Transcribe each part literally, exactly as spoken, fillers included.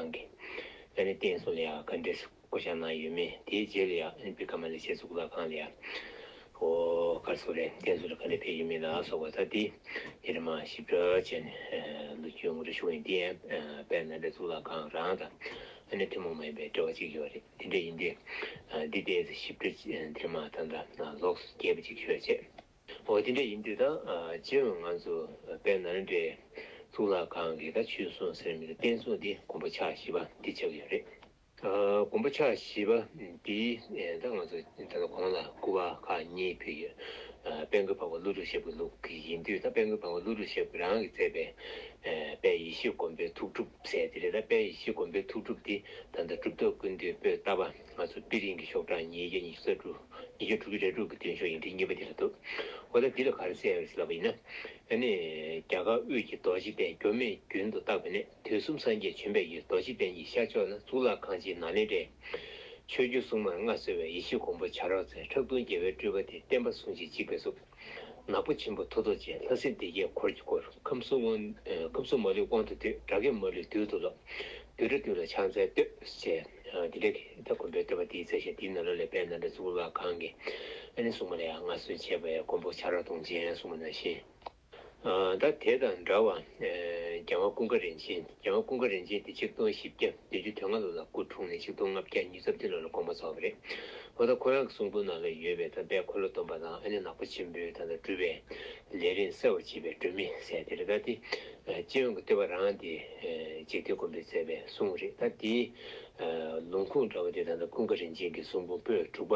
ཁང་གི་ཨ་ནི་བསྟན་སྲུང་ལ་ཡང་ག་འདྲས་བསྐོ་བཞག་གནང་ཡོད་མེད། དེའི་རྗེས་ལ་ཡང་ཨ་ནི་བི་ཀ་མ་ལེ་ཤི་ཡའི་གཙུག་ལག་ཁང་ལ་ཡང་ཨོ་ག་རེ་ཟེར་དགོས་རེད། བསྟན་སྲུང་ལ་ག་འདྲས་ཕེབས་ཡོད་མེད་ལ་སོགས་པ། ད་དེ་དེ་རིང་མ་ཞིབ་ཕྲ་བྱས་ནས་ལོ་རྒྱུས་ངོ་སྤྲོད་ཞུ་བ་ཡིན། དེ་ཡང་དཔལ་ནཱ་ལེནྡྲའི་གཙུག་ལག་ཁང་རང་དང་ཨ་ནི་ཐུན་མོང་མ་ཡིན་པའི་འབྲེལ་བ་གཅིག་ཡོད་རེད། དེ་འདྲ་ཡིན་དུས་འདི་ལྟའི་ཞིབ་ཕྲ་དེ་རིང་མ་ད་ལྟ་ལོགས་སུ་རྒྱས་པ་གཅིག་ཞུས་བྱས། འོ་དེ་འདྲ་ཡིན་དུས་ད་ཨ་སྤྱི་ཡོངས་ང་ཚོ་དཔལ་ནཱ་ལེནྡྲའི་གཙུག་ལག་ཁང་གི་ད་ཆོས་སྲུང་ཟེར་མི་ལ་བསྟན་སྲུང་དེ་དགོན་པ་ཕྱག་བཞི་པ་འདི་ཆགས་ཡོད་རེད། ཨ་དགོན་པ་ཕྱག་བཞི་པ་འདི་ད་ང་ཚོ་ད་ལྟ་གོང་ལ་སྐུ་པར་ཁག་གཉིས་ཕུལ་ཡོད། ཨ་དཔལ་མགོན་འཕགས་པ་ཀླུ་སྒྲུབ་ཞབས་ཀྱི་ལུགས་ཀྱི་ཡིན་དུས་ད་དཔལ་མགོན་འཕགས་པ་ཀླུ་སྒྲུབ་ཞབས་ཀྱིས་རང་གིས་མཛད་པའི་ཨ་དཔལ་ཡེ་ཤེས་མགོན་པོའི་ཐུགས་སྒྲུབ་ཟེར་དེ་རེད། ད་དཔལ་ཡེ་ཤེས་མགོན་པོའི་ཐུགས་སྒྲུབ་འདི་ད་ལྟ་གྲུབ་ཐོབ་ཀུན་འདུས་པོད་ལྟ་བ་ང་ཚོ་པི་རིང་གི་ཤོག་གྲངས་ཉིས་བརྒྱ་ཉི་ཤུ་རྩ་དྲུག་ཉིས་བརྒྱ་དྲུག་ཅུ་རེ་དྲུག་གི་མདུན་ཤོག་ཡིག་ཕྲེང་གཉིས་པ་དེ་ལ་འདུག་འོ་ད་འདི་ལ་ག་རེ་གསལ་ཡོད་ཟེར་ལབ་པ་ཡིན་ན། ཨ་ནི་རྒྱ་གར་དབུས་ཀྱི་རྡོ་རྗེ་གདན་མགོན་མེད་རྒྱུན་དུ་བརྟགས་པ་ནས། དུས་གསུམ་སངས་རྒྱས་བྱོན་པའི་ཡུལ་རྡོ་རྗེ་གདན་གྱི་ཤར་ཕྱོགས་ན་གཙུག་ལག་ཁང་ཆེན་ནཱ་ལེནྡྲའི་ཆོས་བརྒྱུད་སྲུང་མར་མངའ་གསོལ་བའི་ཡེ་ཤེས་མགོན་པོ་བྱ་རོག་ཚེ་ཁྲག་འཐུང་རྒྱལ་བའི་སྤྲུལ་པ་དེ་བསྟན་པ་སྲུང་ཞིང་འཇིགས་པའི་གཟུགས། ནག་པོ་ཆེན་པོ་མཐུ་སྟོབས་ཅན་ལྷ་སྲིན་སྡེ་བརྒྱད་འཁོར་གྱིས་བསྐོར། ཁམས་གསུམ་དབང་ཁམས་གསུམ་མ་ལུས་དབང་དུ་སྡུད། དགྲ་བགེགས་མ་ལུས་རྡུལ་དུ་རློག། བདུད་དགྲ་བདུད་ལ་ཕྱག་འཚལ་བསྟོད། ཞེས་འདི་འདྲ་གི་ད་མགོན་པོའི་བསྟོད་པ་འདིའི་མཚན་བཤད། འདིའི་ནང་ལོགས་ལ་དཔལ་ནཱ་ལེནྡྲ་གཙུག་ལག་ཁང་གི་ཨ་ནི་སྲུང་མ་ལ་ཡང་མངའ་གསོལ་བྱས་པའི་མགོན་པོ་བྱ་རོག་གདོང་ཅན་གསུངས་པ་ནང་བཞིན། ད་དེ་དང་འདྲ་བར་རྒྱལ་དབང་ཀུན་དགའ་རིན་ཆེན། རྒྱལ་དབང་ཀུན་དགའ་རིན་ཆེན་དེ་ཆིག་སྟོང་བཞི་བརྒྱ་བདུན་ཅུ་དོན་ལྔ་ལོ་ལ་སྐུ་འཁྲུངས་ནས་ཆིག་སྟོང་ལྔ་བརྒྱ་ཉི་ཤུ་རྩ་བདུན་ལོ་ལ་དགོངས་པ་རྫོགས་པ་རེད། འོ་ད་ཁོ་རང་གི་གསུང་འབུམ་ནང་ལ་ཡོད་པའི་ད་དཔལ་འཁོར་ལོ་སྡོམ་པ་དང་ཨ་ནི་ནག་པོ་ཆེན་པོའི་ད་ལྟ་སྒྲུབ་པའི་ལས་རིམ་གསལ་བར་བྱེད་པའི་སྒྲོན་མེ་ཟེར་དེ་རེད། ད་དེ་སྤྱི་ཡོངས་ཀྱི་བསྟོད་པ་རང་དེ་འཇིག་རྟེན་མགོན་པོས་མཛད་པའི་གསུང་རེད། ད་དེའི་ལུང་ཁུངས་འདྲ་བོ་དེ་ད་ལྟ་ཀུན་དགའ་རིན་ཆེན་གྱི་གསུང་འབུམ་པོད་དྲུག་པ་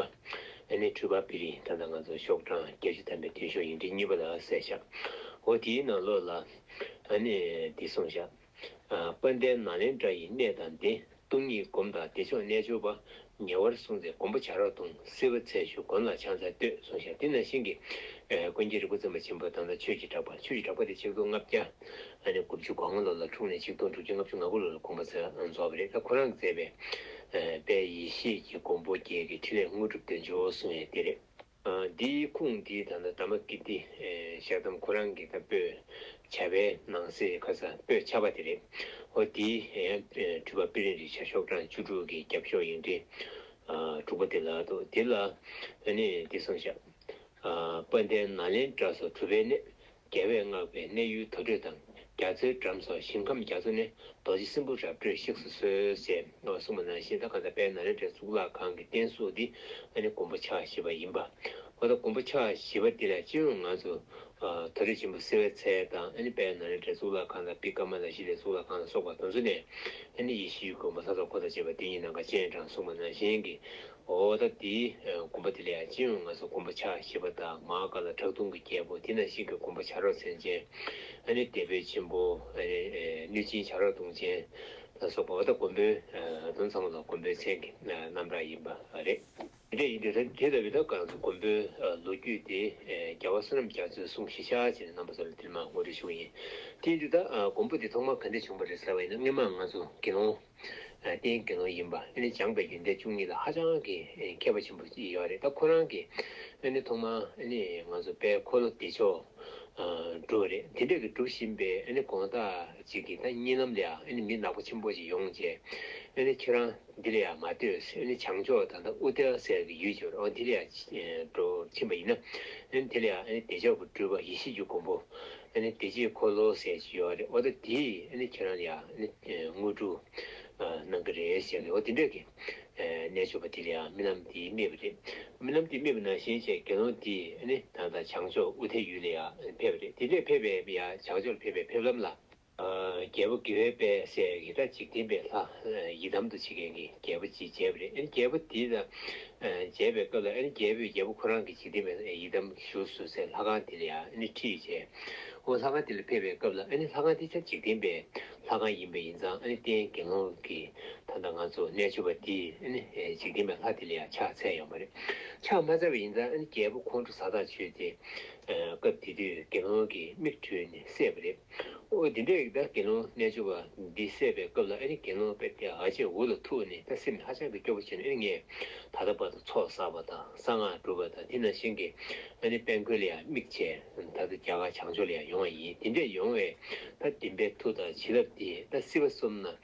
ཨ་ནི་འཕྲུལ་པ་པི་རིང་ད་ལྟ་ང་ཚོ་ཤོག་གྲངས་བརྒྱད་ཅུ་ཐམ་པའི་མདུན་ཤོག་ཡིག་ཕྲེང་གཉིས་པ་ལ་གསལ་བཞག་འོ་དེའི་ནང་ལོགས་ལ་ཨ་ནི་འདི་གསུངས་བཞག་དཔལ་ལྡན་ནཱ་ལེནྡྲ་ཡི་གནས་དང་ལྡན། སྟོང་ཉིད་སྒོམ་དང་བདེ་མཆོག་རྣལ་འབྱོར་པ། ཉེ་བར་སྲུང་མཛད་མགོན་པོ་བྱ་རོག་གདོང་། བསིལ་བ་ཚལ་བཞུགས་མགོན་ལ་ཕྱག་འཚལ་བསྟོད། གསུངས་ཤག་དེ་ནང་བཞིན་གྱི་ཀུན་མཁྱེན་རིག་པ་བཙུན་མ་ཆེན་པོ་དང་ད་ཆོས་ཀྱི་གྲགས་པ། ཆོས་ཀྱི་གྲགས་པ་དེ་ཆིག་སྟོང་ལྔ་བརྒྱ་ཨ་ནི་དགུ་བཅུ་གོ་ལྔ་ལོ་ལ་འཁྲུངས་ནས་ཆིག་སྟོང་དྲུག་བརྒྱ་ལྔ་བཅུ་ང་དགུ་ལོ་ལ་དགོངས་པ་རྫོགས་པ་རེད། ད་ཁོ་རང་གིས་མཛད་པའི་དཔལ་ཡེ་ཤེས་ཀྱི་མགོན་པོ་བརྒྱད་ཀྱི་ཕྲིན་ལས་དངོས་གྲུབ་འདོད་འཇོ་གསུང་ཡས་དེ་རེད། འདིའི་ཁུངས་འདི་ད་ལྟ་དྷརྨ་ཀིརྟི་ཞལ་གདམས་ཁོ་རང་གི་ད་པོད་བྱ་བའི་ནང་གསེས་ཁ་ས་པོད་ཆ་པ་དེ་རེད། འོ་དེའི་ཡང་འཕྲུལ་པ་པི་རིང་རིག་ཆ་ཤོག་གྲངས་བཅུ་དྲུག་གི་རྒྱབ་ཤོག་ཡིག་ཕྲེང་དྲུག་པ་དེ་ལ་འདུག་དེ་ལ་ཨ་ནི་འདི་གསུངས་བཞག་དཔལ་ལྡན་ནཱ་ལེནྡྲ་སོགས་གྲུབ་པའི་གནས། རྒྱལ་བས་བསྔགས་པའི་གནས་ཡུལ་དུར་ཁྲོད་དང་། རྒྱ་མཚོའི་འགྲམ་སོགས་ཞིང་ཁམས་རྒྱ་མཚོ་ནས། རྡོ་རྗེ་སྲིན་པོ་རབ་སྤྲོས་གཤེགས་སུ་གསོལ། ཞེས་གསུངས་པ་ནང་བཞིན་ད་ག་ད་དཔལ་ནཱ་ལེནྡྲའི་གཙུག་ལག་ཁང་གི་རྟེན་གཟུགས་འདི་ཨ་ནི་དགོན་པ་ཕྱག་བཞི་པ་ཡིན་པ། འོ་ད་དགོན་པ་ཕྱག་བཞི་པ་འདི་ལ་སྤྱི་ཡོངས་ང་ཚོ་དུར་ཁྲོད་ཆེན་པོ་བསིལ་བའི་ཚལ་དང་ཨ་ནི་དཔལ་ནཱ་ལེནྡྲའི་གཙུག་ལག་ཁང་དང་བི་ཀ་མ་ལ་ཤཱི་ལའི་གཙུག་ལག་ཁང་ལ་སོགས་པ་དེ་ཚོ་ནས་ཨ་ནི་ཡེ་ཤེས་ཀྱི་དགོན་པ་ལྷ་ཚོགས་འཁོར་དང་བཅས་པ་འདི་ཉིད་ནམ་མཁའ་སྤྱན་དྲངས་གསུངས་པ་ནང་བཞིན་གྱི། འོ་ད་དེའི་དགོན་པ་དེ་ལ་ཡང་སྤྱི་ཡོངས་ང་ཚོ་དགོན་པ་ཕྱག་བཞི་པ་དང་མ་ཧཱ་ཀཱ་ལ་ཁྲག་འཐུང་གི་རྒྱལ་པོ་དེ་ནང་བཞིན་གྱི་དགོན་པ་བྱ་རོག་མཚན་ཅན། ཨ་ནི་དེད་དཔོན་ཆེན་པོ་ཨ་ནི་གནོད་སྦྱིན་བྱ་རོག་གདོང་ཅན་ལ་སོགས་པ་འོ་ད་དགོན་པའི་དོན་ཚང་མ་ལ་དགོན་པའི་མཚན་གྱི་རྣམ་གྲངས་ཡིན་པ་རེད། དེ་འདྲ་ཡིན་དུས་དེ་ལྟ་བུའི་ད་ང་ཚོ་དགོན་པའི་ལོ་རྒྱུས་དེ་རྒྱལ་བ་བསོད་ནམས་རྒྱ་མཚོའི་གསུང་གཞིར་བཞག་བྱས་ནས་རྣམ་པ་ཚོ་ལ་དེ་མ་ངོ་སྤྲོད་ཞུ་གི་ཡིན། དེ་ཡིན་དུས་ད་དགོན་པ་འདི་ཐོག་མར་ག་འདྲ་བྱུང་བ་རེད་ཟེར་བ་ཡིན་ན་སྔོན་མ་ང་ཚོ་དགེ་སློང་རྟེན་དགེ་སློང་ཡིན་པ་ཨ་ནི་སྦྱངས་པའི་ཡོན་ཏན་བཅུ་གཉིས་ལ་ཧ་ཅང་གི་མཁས་པ་ཆེན་པོ་ཅིག་ཡོད་རེད། ད་ཁོ་རང་གིས་ཨ་ནི་ཐོག་མར་ཨ་ནི་ང་ཚོ་དཔལ་འཁོར་ལོ་བདེ་མཆོག་སྒྲུབ་རེད། དེ་འདྲ་གི་སྒྲུབ་བཞིན་པའི་ཨ་ནི་དགོང་དག་ཅིག་གི་ད་གཉིད་ལམ་ལ་ཡང་ཨ་ནི་མི་ནག་པོ་ཆེན་པོ་ཅིག་ཡོང་བྱས་ཨ་ནི་ཁྱེད་རང་འདི་ལ་ཡང་མ་ལྟོས་ཟེར་ཨ་ནི་བྱང་ཕྱོགས་ད་ལྟ་ཨུ་ཏལ་ཟེར་གི་ཡུལ་ཅིག་རེད། འོ་འདི་ལ་ཡང་འགྲོ་ཕྱིན་པ་ཡིན་ན་ཨ་ནི་དེ་ལ་ཡང་ཨ་ནི་བདེ་མཆོག་གི་སྤྲུལ་པ་ཡེ་ཤེས་ཀྱི་མགོན་པོ་ཨ་ནི་བདེ་སྐྱིད་འཁོར་ལོ་ཟེར་ཅིག་ཡོད་རེད། འོ་ད་དེས་ཨ་ནི་ཁྱེད་རང་ལ་ཡང་ཨ་ནི་དངོས་གྲུབ་གནང་གི་རེད་ཟེར་གི་འོ་དེ་འདྲ་གི་རྣལ་འབྱོར་པ་དེ་ལ་ཡང་རྨི་ལམ་དེ་རྨིས་པ་རེད། རྨི་ལམ་དེ་རྨིས་པ་ནང་བཞིན་བྱས་དགེ་སློང་དེ་ཨ་ནི་ད་ལྟ་བྱང་ཕྱོགས་ཨུ་ཐའི་ཡུལ་ལ་ཡང་ཕེབས་པ་རེད། དེ་འདྲས་ཕེབས་པའི་ཡང་བྱང་ཕྱོགས་ལ་ཕེབས་པའི་ཕེབས་ལམ་ལ། རྒྱལ་པོ་དགེ་བའི་དཔལ་ཟེར་གྱི་ད་འཇིག་རྟེན་པའི་ལྷ་ཡི་དམ་དུ་བྱེད་མཁན་གྱི་རྒྱལ་པོ་ཅིག་མཇལ་བ་རེད། ཨ་ནི་རྒྱལ་པོ་དེ་དང་མཇལ་བའི་སྐབས་ལ་ཨ་ནི་རྒྱལ་པོས་རྒྱལ་པོ་ཁོ་རང་གི་འཇིག་རྟེན་པའི་ཡི་དམ་བཞུགས་སུ་ཟེར་ལྷ་ཁང་དེ་ལ་ཡང་ཨ་ནི་ཁྲིད་བྱས། འོ་ལྷ་ཁང་དེ་ལ་ཕེབས་པའི་སྐབས་ལ་ཨ་ནི་ལྷ་ཁང་དེ་ད་འཇིག་རྟེན་པའི་ལྷ་ཁང་ཡིན་པ་ཡིན་ཙང་ཨ་ནི་རྟེན་དགེ་སློང་གི་ད་ལྟ་ང་ཚོ་རྣལ་འབྱོར་པ་དེས་ཨ་ནི་འཇིག་རྟེན་པའི་ལྷ་དེ་ལ་ཡང་ཕྱག་འཚལ་ཡོང་བ་རེད། ཕྱག་མ་འཚལ་བ་ཡིན་ཙང་ཨ་ནི་རྒྱལ་པོ་ཁོང་ཁྲོ་ཟ་ཐག་ཆོད་དེ་སྐབས་དེ་དུས་དགེ་སློང་གི་མིག་བྲུས་ནས་བསད་པ་རེད། ཨོ་དེ་འདྲའི་ད་དགེ་སློང་རྣལ་འབྱོར་པ་འདི་བསད་པའི་སྐབས་ལ་ཨ་ནི་དགེ་སློང་དཔེ་དེ་ཨ་ཅེ་འུ་ལ་ཐུག་ནས་ད་སེམས་ཧ་ཅང་གི་སྐྱོ་པོ་བྱས་ནས་ཨ་ནི་ངས་ད་ལྟ་བར་དུ་ཚོགས་བསགས་པ་དང་གསང་སྔགས་སྒྲུབ་པ་དང་དེ་ནང་བཞིན་གྱི་ཨ་ནི་དཔལ་མགོན་ལ་ཡང་དམིགས་བྱས་ད་ལྟ་རྒྱ་གར་བྱང་ཕྱོགས་ལ་ཡང་ཡོང་བ་ཡིན། དེ་འདྲས་ཡོང་བའི་ད་བདེན་པའི་མཐུ་དང་བྱིན་རླབས་དེ་ད་སྲིད་པ་གསུམ་ན་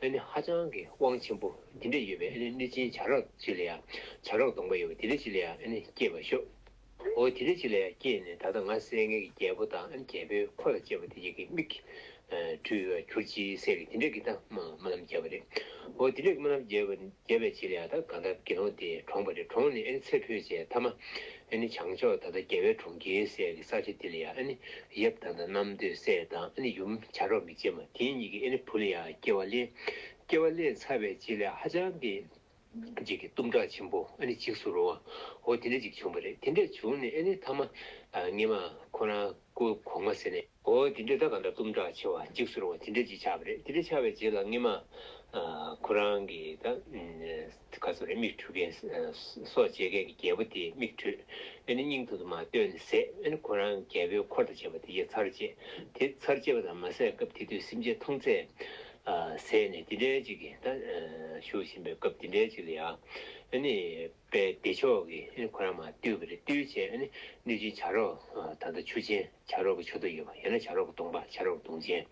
ཨ་ནི་ཧ་ཅང་གི་དབང་ཆེན་པོ་འདི་འདྲ་ཡོད་པའི་ཨ་ནི་གནོད་སྦྱིན་བྱ་རོག་ཅིག་ལ་ཡང་བྱ་རོག་གདོང་པ་ཡོད་པ་དེ་འདྲ་ཅིག་ལ་ཡང་ཨ་ནི་སྐྱེས་པར་ཤོག་འོ་དེ་འདྲ་ཅིག་ལ་ཡང་སྐྱེས་ནས་ད་ལྟ་ང་བསད་མཁན་གྱི་རྒྱལ་པོ་དང་ཨ་ནི་རྒྱལ་པོའི་འཁོར་དང་བཅས་པ་དེ་གཉིས་ཀྱི་མིག་འཁྲུལ་བར་གྱུར་ཅིག་ཟེར་གི་དེ་འདྲ་གི་ད་སྨོན་ལམ་བརྒྱབ་པ་རེད། འོ་དེ་འདྲ་གི་སྨོན་ལམ་བརྒྱབ་པ་བརྒྱབ་པའི་རྗེས་ལ་ཡང་ད་གང་ལྟར་དགེ་སློང་དེ་གྲོངས་པ་རེད། གྲོངས་ནས་ཨ་ནི་ཚེ་འཕོས་རྗེས་མཐའ་མ་ཨ་ནི་བྱང་ཕྱོགས་ད་ལྟ་རྒྱལ་བའི་གྲོང་ཁྱེར་ཟེར་གི་ས་ཆ་དེ་ལ་ཡང་ཨ་ནི་ཡབ་ད་ལྟ་རྣམ་ཐོས་སྲས་དང་ཨ་ནི་ཡུམ་བྱ་རོག་མིག་ཅན་མ་དེ་གཉིས་ཀྱི་ཨ་ནི་བུ་ལ་ཡང་སྐྱེ་བ་ལེན། སྐྱེ་བ་ལེན་ཚར་བའི་རྗེས་ལ་ཧ་ཅང་གི་ཅིག་གི་གཏུམ་དྲག་ཆེན་པོ་ཨ་ནི་འཇིགས་སུ་རུང་བ་འོ་དེ་འདྲ་ཅིག་བྱུང་བ་རེད། དེ་འདྲ་བྱུང་ནས་ཨ་ནི་མཐའ་མ་ཨ་སྔོན་མ་ཁོ་རང་སྐུ་གོང་མ་ཟེར་ནས་འོ་དེ་འདྲ་ད་གང་འདྲ་གཏུམ་དྲག་ཆེ་བ་འཇིགས་སུ་རུང་བ་དེ་འདྲ་ཅིག་ཆགས་པ་རེད། དེ་འདྲ་ཆགས་པའི་རྗེས་ལ་སྔོན་མ་ཨ་ཁོ་རང་གི་ད་ཨ་ག་ཚོད་རེད། མིག་འཁྲུལ་མཁན་སྲོག་བཅད་མཁན་གྱི་རྒྱལ་པོ་དེ་མིག་འཁྲུལ་ཨ་ནི་སྙིང་ཐུར་དུ་མར་བཏོན་ནས་བསད། ཨ་ནི་ཁོ་རང་རྒྱལ་པོའི་འཁོར་དང་བཅས་པ་དེ་ཡི་ཚར་བཅད། དེ་ཚར་བཅད་པ་དང་མ་ཟད་སྐབས་དེ་དུས་སེམས་ཅན་མཐོང་ཚད་ཨ་ཟད་ནས་དེ་འདྲའི་ཅིག་གི་ད་ཨ་བཞུགས་བཞིན་པའི་སྐབས་དེ་འདྲའི་ཅིག་ལ་ཡང་ཨ་ནི་དཔལ་བདེ་མཆོག་གིས་ཨ་ནི་ཁོ་རང་མར་བཏུལ་བ་རེད། བཏུལ་བྱས་ཨ་ནི་གནོད་སྦྱིན་བྱ་རོག་ཨ་ད་ལྟ་ཆུ་ཆེན་བྱ་རོག་གི་མཆུ་ཏོ་ཡོད་པ་ཡང་ན་བྱ་རོག་གི་གདོང་པ་བྱ་རོག་གི་གདོང་ཅན་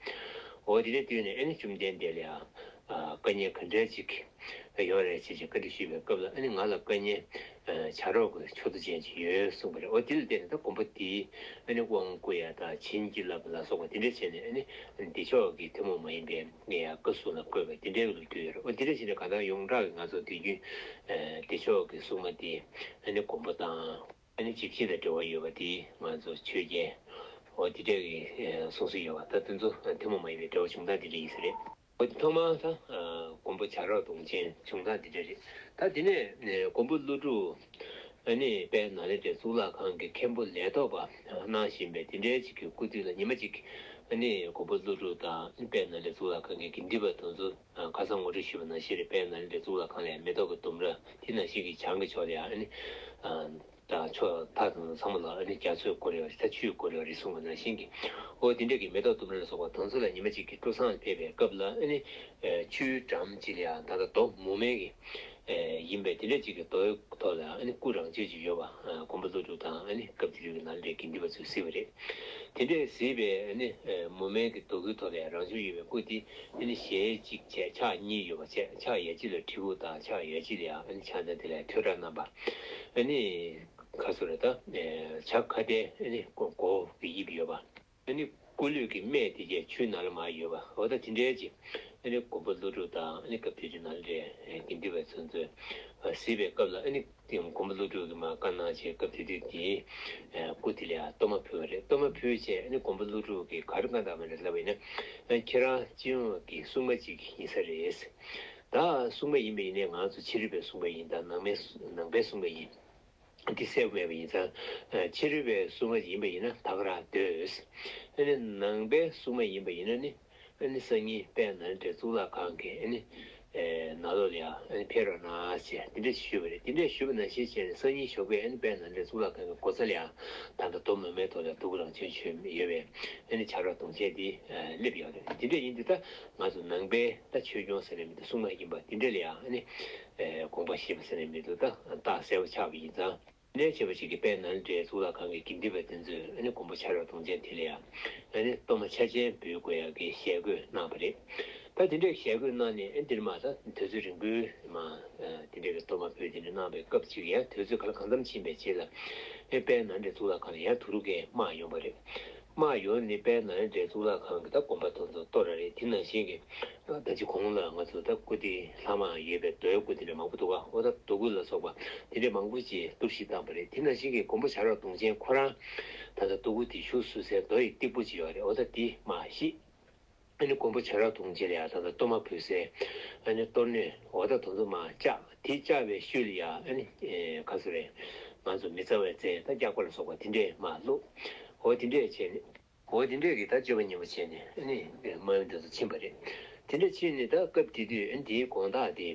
འོ་དེ་འདྲ་བཏུལ་ནས་ཨ་ནི་བཅོམ་ལྡན་འདས་ལ་ཡང་ཨ་བཀའ་ཉན་ག་འདྲ་ཅིག་ཡོང་རེད་ཅེས་བཀའ་འདྲི་ཞུས་པའི་སྐབས་ལ་ཨ་ནི་ང་ལ་བཀའ་ཉན་བྱ་རོག་གི་མཆུ་ཏོ་ཅན་ཅིག་ཡོད་གསུངས་པ་རེད། འོ་དེ་ལ་བརྟེན་ནས་ད་མགོན་པོ་དེས་ཨ་ནི་དབང་བསྐུར་ཡ་དང་བྱིན་གྱིས་བརླབས་ལ་སོགས་པ་དེ་འདྲ་བྱས་ནས་ཨ་ནི་བདེ་མཆོག་གི་ཐུན་མོང་མ་ཡིན་པའི་ངས་ཡང་བཀའ་གསུང་ལ་བཀོད་པ་དེ་འདྲའི་ལོ་རྒྱུས་ཡོད་རེད། འོ་དེ་འདྲ་བྱས་ནས་གང་ལྟར་ཡོངས་གྲགས་ཀྱི་ང་ཚོ་དུས་རྒྱུན་བདེ་མཆོག་གི་སྲུང་མ་དེ་ཨ་ནི་མགོན་པོ་དང་ཨ་ནི་འཇིགས་བྱེད་དང་འབྲེལ་བ་ཡོད་པ་དེ་ང་ཚོ་ཆོས་རྒྱལ་འོ་དེ་འདྲ་གི་གསུང་སྲོལ་ཡོད་པ་ད་དེ་ཚོ་ཐུན་མོང་མ་ཡིན་པའི་འབྲེལ་བ་བྱུང་སྟངས་དེ་འདྲ་ཡིན་ས་རེད། འོ་དེ་ཐོག་མར་ད་མགོན་པོ་བྱ་རོག་གདོང་ཅན་བྱུང་སྟངས་འདི་འདྲ་རེད། ད་དེ་ནས་མགོན་པོ་ཀླུ་སྒྲུབ་ཨ་ནི་དཔལ་ནཱ་ལེནྡྲའི་གཙུག་ལག་ཁང་གི་མཁན་པོ་ལས་ཐོག་པ་གནང་བཞིན་པའི་དེ་འདྲའི་ཅིག་གི་སྐུ་དུས་ལ་ཉི་མ་གཅིག་ཨ་ནི་མགོན་པོ་ཀླུ་སྒྲུབ་དང་དཔལ་ནཱ་ལེནྡྲའི་གཙུག་ལག་ཁང་གི་དགེ་འདུན་པ་དེ་ཚོ་ཁ་སང་ངོ་སྤྲོད་ཞུས་པ་ནང་བཞིན་རེད། དཔལ་ནཱ་ལེནྡྲའི་གཙུག་ལག་ཁང་ལ་མེ་ཏོག་གི་ལྡུམ་ར་དེ་ནང་བཞིན་གྱི་བྱང་གི་ཕྱོགས་ལ་ཡང་ཨ་ནི། དང་ཕྱོགས་མཐའ་དང་ཚང་མ་ལ་ཨ་ནི་རྒྱ་མཚོས་བསྐོར་ཡོད་རེད། ད་ཆུས་བསྐོར་ཡོད་རེད་གསུངས་པ་ནང་བཞིན་གྱི་འོ་དེ་འདྲ་གི་མེ་ཏོག་ལྡུམ་ར་ལ་སོགས་པ་དེ་ཚོ་ལ་ཉི་མ་གཅིག་གི་སྤྲོ་བསང་ཕེབས་པའི་སྐབས་ལ་ཨ་ནི་ཆུའི་འགྲམ་གཅིག་ལ་ཡང་ད་ལྟ་རྡོ་མུ་མེན་གྱི་ཡིན་པའི་དེ་འདྲ་གཅིག་གི་རྡོའི་ཐོག་ལ་ཨ་ནི་སྐུ་རང་བྱོན་ཅིག་ཡོད་པ་མགོན་པོ་ཀླུ་སྒྲུབ་དང་ཨ་ནི་སྐབས་དེ་དུས་ཀྱི་ནཱ་ལེནྡྲའི་དགེ་འདུན་པ་ཚོས་གཟིགས་པ་རེད། དེ་འདྲས་གཟིགས་པའི་ཨ་ནི་མུ་མེན་གྱི་རྡོ་སྐུའི་ཐོག་ལ་ཡང་རང་བྱོན་ཡོད་པའི་སྐུ་དེ་ཨ་ནི་ཞལ་གཅིག་བྱས་ཕྱག་གཉིས་ཡོད་པ་བྱས་ཕྱག་ཡ་གཅིག་ལ་གྲི་གུག་དང་ཕྱག་ཡ་གཅིག་ལ་ཡང་ཨ་ནི་ཕྱག་མཚན་དེ་ལ་ཡང་ཐོད་ཁྲག་བསྣམས་པ། ཨ་ནི། ག་ཚོད་རེད་ད། བྱ་ཁྭ་ཏའི་ཨ་ནི་མགོ་མགོ་གི་དབྱིབས་ཡོད་པ། ཨ་ནི་སྐུ་ལུས་ཀྱི་སྨད་དེ་གས་ཆུའི་ནང་ལ་མར་ཡོད་པ། འོ་ད་དེ་འདྲའི་ཅིག་ཨ་ནི་མགོན་པོ་ཀླུ་སྒྲུབ་དང་ཨ་ནི་སྐབས་དེ་དུས་ནཱ་ལེནྡྲའི་དགེ་འདུན་པ་ཚོ་ཚོས་གཟིགས་པའི་སྐབས་ལ་ཨ་ནི་དེ་མགོན་པོ་ཀླུ་སྒྲུབ་ཀྱིས་མར་བཀའ་གནང་བྱས་སྐབས་དེ་དུས་དེའི་སྐུ་དེ་ལ་ཡང་གཏོར་མ་ཕུལ་བ་རེད། གཏོར་མ་ཕུལ་བྱས་ཨ་ནི་མགོན་པོ་ཀླུ་སྒྲུབ་ཀྱིས་ག་རེ་བཀའ་གནང་བ་རེད་ལབ་པ་ཡིན་ན། ཁྱེད་རང་སྤྱི་ཡོངས་ཀྱི་སྲུང་མ་ཅིག་ཡིན་ས་རེད། ད་སྲུང་མ་ཡིན་པ་ཡིན་ནའི་ང་ཚོ་ཕྱི་རོལ་པའི་སྲུང་མ་ཡིན་ད་ནང་མའི་ནང་པའི་སྲུང་མ་ཡིན། འདི་གསལ་པོ་མེད་པ་ཡིན་ཙང་། ཕྱི་རོལ་པའི་སྲུང་མ་ཡིན་པ་ཡིན་ན་ད་ག་རང་སྡོད། ཨ་ནི་ནང་པའི་སྲུང་མ་ཡིན་པ་ཡིན་ན་ནི། ཨ་ནི་སང་ཉིན་དཔལ་ནཱ་ལེནྡྲའི་གཙུག་ལག་ཁང་གི་ཨ་ནི། ནང་ལོགས་ལ་ཡང་ཨ་ནི་ཕེབས་རོགས་གནང་ཞེས་འདི་འདྲ་ཞུས་པ་རེད། འདི་འདྲ་ཞུས་པ་ནང་བཞིན་བྱས་ནས་སང་ཉིན་ཞོགས་པའི་ཨ་ནི་དཔལ་ནཱ་ལེནྡྲའི་གཙུག་ལག་ཁང་གི་སྒོ་རྩ་ལ་ཡང་ད་ལྟ་རྡོ་མུ་མེན་ཐོག་ལ་སྐུ་རང་བྱོན་བྱོན་ཡོད་པའི་ཨ་ནི་བྱ་རོག་གདོང་ཅན་འདི་སླེབས་ཡོད་རེད། འདི་འདྲ་ཡིན་དུས་ད་ང་ཚོ་ནང་པའི་ད་ཆོས་སྐྱོང་ཟེར་ནས་མི་འདུག་སྲུང་མ་ཡིན་པ་འདི་འདྲ་ལ་ཡང་ཨ་ནི། དགོངས་པ་བཞེས་པ་ཟེར་ནས་མི་འདུག་ད་རྟགས་གསལ་པོ་ཆགས་པ་ཡིན་ཙང་། ནས་བྱས་པ་ཞིག་གིས་དཔལ་ནཱ་ལེནྡྲའི་གཙུག་ལག་ཁང་གི་དགེ་འདུན་པ་དེ་ཚོས་ཨ་ནི་མགོན་པོ་བྱ་རོག་གདོང་ཅན་དེ་ལ་ཡང་ཨ་ནི་གཏོར་མ་ཆ་ཆེན་འབུལ་དགོས་ཡག་གི་ཞལ་བཀོད་གནང་བ་རེད། ད་དེ་འདྲའི་ཞལ་བཀོད་གནང་ནས་ཨ་འདིར་མ་ད་དུས་ཚོད་རིང་པོའི་མ་དེ་འདྲའི་གི་གཏོར་མ་འབུལ་དེ་འདྲ་གནང་བའི་སྐབས་ཅིག་ཡང་དུས་ཚོད་ག་ལ་གང་འཚམ་ཕྱིན་པའི་རྗེས་ལ་ཨ་དཔལ་ནཱ་ལེནྡྲའི་གཙུག་ལག་ཁང་ལ་ཡང་དུ་རུ་ཀའི་དམག་ཡོང་བ་རེད། དམག་ཡོང་ནས་དཔལ་ནཱ་ལེནྡྲའི་གཙུག་ལག་ཁང་གི་ད་དགོན་པ་དེ་ཚོ་གཏོར་ར་རེད། དེ་ནང་བཞིན་གྱི་ད་ཅི་གོང་ལ་ང་ཚོ་ད་སྐུ་དེ་ལྷག་མ་ཡོད་པའི་རྡོའི་སྐུ་དེ་འདྲ་མང་པོ་འདུག་ག་འོ་ད་རྡོ་སྐུ་ལ་སོགས་པ་དེ་འདྲ་མང་པོ་ཅིག་གཏོར་བཤིག་བཏང་པ་རེད། དེ་ནང་བཞིན་གྱི་མགོན་པོ་བྱ་རོག་གདོང་ཅན་ཁོ་རང་ད་ལྟ་རྡོ་སྐུ་དེ་བཞུགས་སུ་སའི་རྡོ་ཡི་སྟེགས་བུ་ཅིག་ཡོད་རེད། འོ་ད་དེ་མར་བཤིག་ཨ་ནི་མགོན་པོ་བྱ་རོག་གདོང་ཅན་ལ་ཡང་ད་ལྟ་གཏོར་མ་ཕུལ་སའི་ཨ་ནི་གཏོར་སྣོད་འོ་ད་དེ་ཚོ་མར་བཅག་དེ་བཅག་པའི་ཤུལ་ལ་ཡང་ཨ་ནི་ག་ཚོད་རེད། ང་ཚོ་མི་ཚངས་པའི་རྫས་ད་སྐྱག་པ་ལ་སོགས་པ་དེ་འདྲས་མར་བླུགས། འོ་དེ་འདྲས་བྱས་ནས། འོ་དེ་འདྲས་ཀྱི་ད་སྤྱོད་པ་ངན་པ་བྱས་ནས་ཨ་ནི་དམག་མི་དེ་ཚོ་ཕྱིན་པ་རེད། དེ་འདྲ་ཕྱིན་ནས་ད་སྐབས་དེ་དུས་ཨ་ནི་དེའི་དགོང་དག་དེ་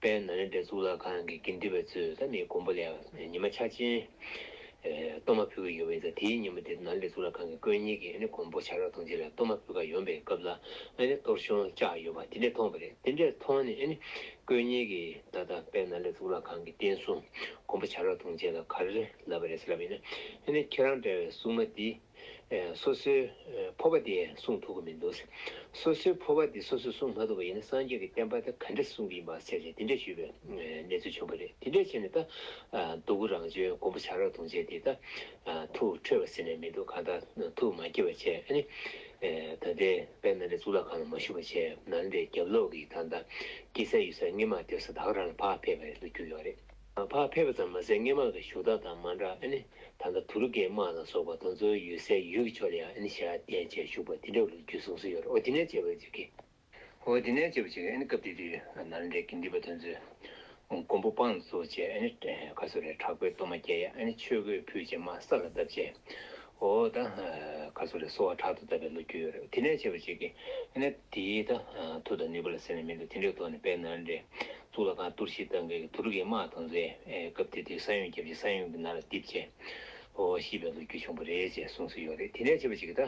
དཔལ་ནཱ་ལེནྡྲའི་གཙུག་ལག་ཁང་གི་དགེ་འདུན་པ་ཚོས་ད་ནི་མགོན་པོ་ལ་ཉི་མ་འཆར་ཅན་གཏོར་མ་ཕུལ་གྱི་ཡོད་པ་ཡིན་ཙང་དེའི་ཉིན་མོ་དེ་ནཱ་ལེནྡྲའི་གཙུག་ལག་ཁང་གི་དཀོན་གཉེར་གྱིས་ཨ་ནི་མགོན་པོ་བྱ་རོག་གདོང་ཅན་ལ་གཏོར་མ་ཕུལ་ག་ཡོང་པའི་སྐབས་ལ་ཨ་ནི་གཏོར་གཞོང་བཅག་ཡོད་པ་དེ་འདྲས་མཐོང་བ་རེད། དེ་འདྲས་མཐོང་ནས་ཨ་ནི་དཀོན་གཉེར་གྱིས་ད་ལྟ་དཔལ་ནཱ་ལེནྡྲའི་གཙུག་ལག་ཁང་གི་བསྟན་སྲུང་མགོན་པོ་བྱ་རོག་གདོང་ཅན་ལ་ག་རེ་ལབ་པ་རེད་ཟེར་ལབ་པ་ཡིན་ན་ཨ་ནི་ཁྱེད་རང་འདྲ་བའི་སྲུང་མ་འདི། ཨེ། སོ་སོའི་ཨེ་འཕོ་བ་དེ་གསུང་ཐུབ་ཀྱི་མི་འདུག། སོ་སོའི་འཕོ་བ་དེ་སོ་སོས་གསུང་མ་ཐུབ་པ་ཡིན་ན་སངས་རྒྱས་ཀྱི་བསྟན་པ་དེ་ག་འདྲས་གསུང་གི་ཡིན་པ་ཟེར་ཏེ་དེ་འདྲས་ཞུས་པའི་ཨེ་གནས་ཚུལ་བྱུང་བ་རེད། དེ་འདྲས་བྱས་ནས་ད་ཨ་སྡུག་གུ་རང་བྱོན་མགོན་པོ་བྱ་རོག་གདོང་ཅན་དེ་ད་ཨ་ཐུགས་ཁྲོས་པ་ཟེར་ནས་མི་འདུག། གང་ལྟར་ཐུགས་མ་སྐྱིད་པ་བྱས། ཨ་ནི་ཨེ་ད་ལྟའི་དཔལ་ནཱ་ལེནྡྲའི་གཙུག་ལག་ཁང་ལ་མ་བཞུགས་པ་བྱས། ནཱ་ལེནྡྲའི་རྒྱབ་ལོགས་ཀྱི་ད་ལྟ་སྐྱེས་ས་ཡོད་ས་སྔོན་མ་སྡོད་ས་ད་ག་རང་ལ་ཕར་ཕེབས་པའི་ལོ་རྒྱུས་ཡོད་རེད། ཕར་ཕེབས་པ་ཙམ་མ་ཟད་སྔོན་མ་གི་བཞུགས་སྟངས་དང་མ་འདྲ། ཨ་ནི་ད་ལྟ་དུ་རུ་ཀའི་དམག་ལ་སོགས་པ་དེ་ཚོའི་ཡོད་སའི་ཡུལ་གྱི་ཕྱོགས་ལ་ཡང་ཨ་ནི་ཞལ་གདན་བྱས་བཞུགས་པ་དེ་འདྲ་ལོ་རྒྱུས་གསུངས་སྲོལ་ཡོད་རེད། འོ་དེ་ནས་བྱས་པ་ཅིག་གིས། འོ་དེ་ནས་བྱས་པ་ཅིག་གིས་ཨ་ནི་སྐབས་དེ་དུས་ནཱ་ལེནྡྲའི་དགེ་འདུན་པ་དེ་ཚོས་མགོན་པོ་དཔང་དུ་བྱས། ཨ་ནི་ག་ཚོད་རེད། དྲག་པོའི་གཏོར་མ་རྒྱག་ཡ། ཨ་ནི་ཆོས་གོས་ཕུད་བྱས་དམག་ས་ལ་བརྡབས་བྱས། འོ་ད་ག་ཚོད་རེད། གསོལ་བ་དྲག་ཏུ་བཏབ་པའི་ལོ་རྒྱུས་ཡོད་རེད། དེ་ནས་བྱས་པ་ཅིག་གིས་ཨ་ནི་དེའི་ད་མཐུ་དང་ནུས་པ་ལ་ཟེར་ན་མི་འདུག། དེ་འདྲའི་ཐོག་ནས་དཔལ་ནཱ་ལེནྡྲའི་གཙུག་ལག་ཁང་གཏོར་བཤིག་བཏང་མཁན་གྱི་དུ་རུ་ཀའི་དམག་དེ་ཚོས་ཨེ་སྐབས་དེ་དུས་ས་ཡོམ་བརྒྱབ་བྱས་ས་ཡོམ་གྱི་ནང་ལ་རྡིབ་བྱས། འོ་ཤི་བའི་ལོ་རྒྱུས་བྱུང་བ་རེད་ཅེས་གསུངས་སྲོལ་ཡོད་རེད། དེ་ནས་བྱས་པ་ཅིག་གིས་ད་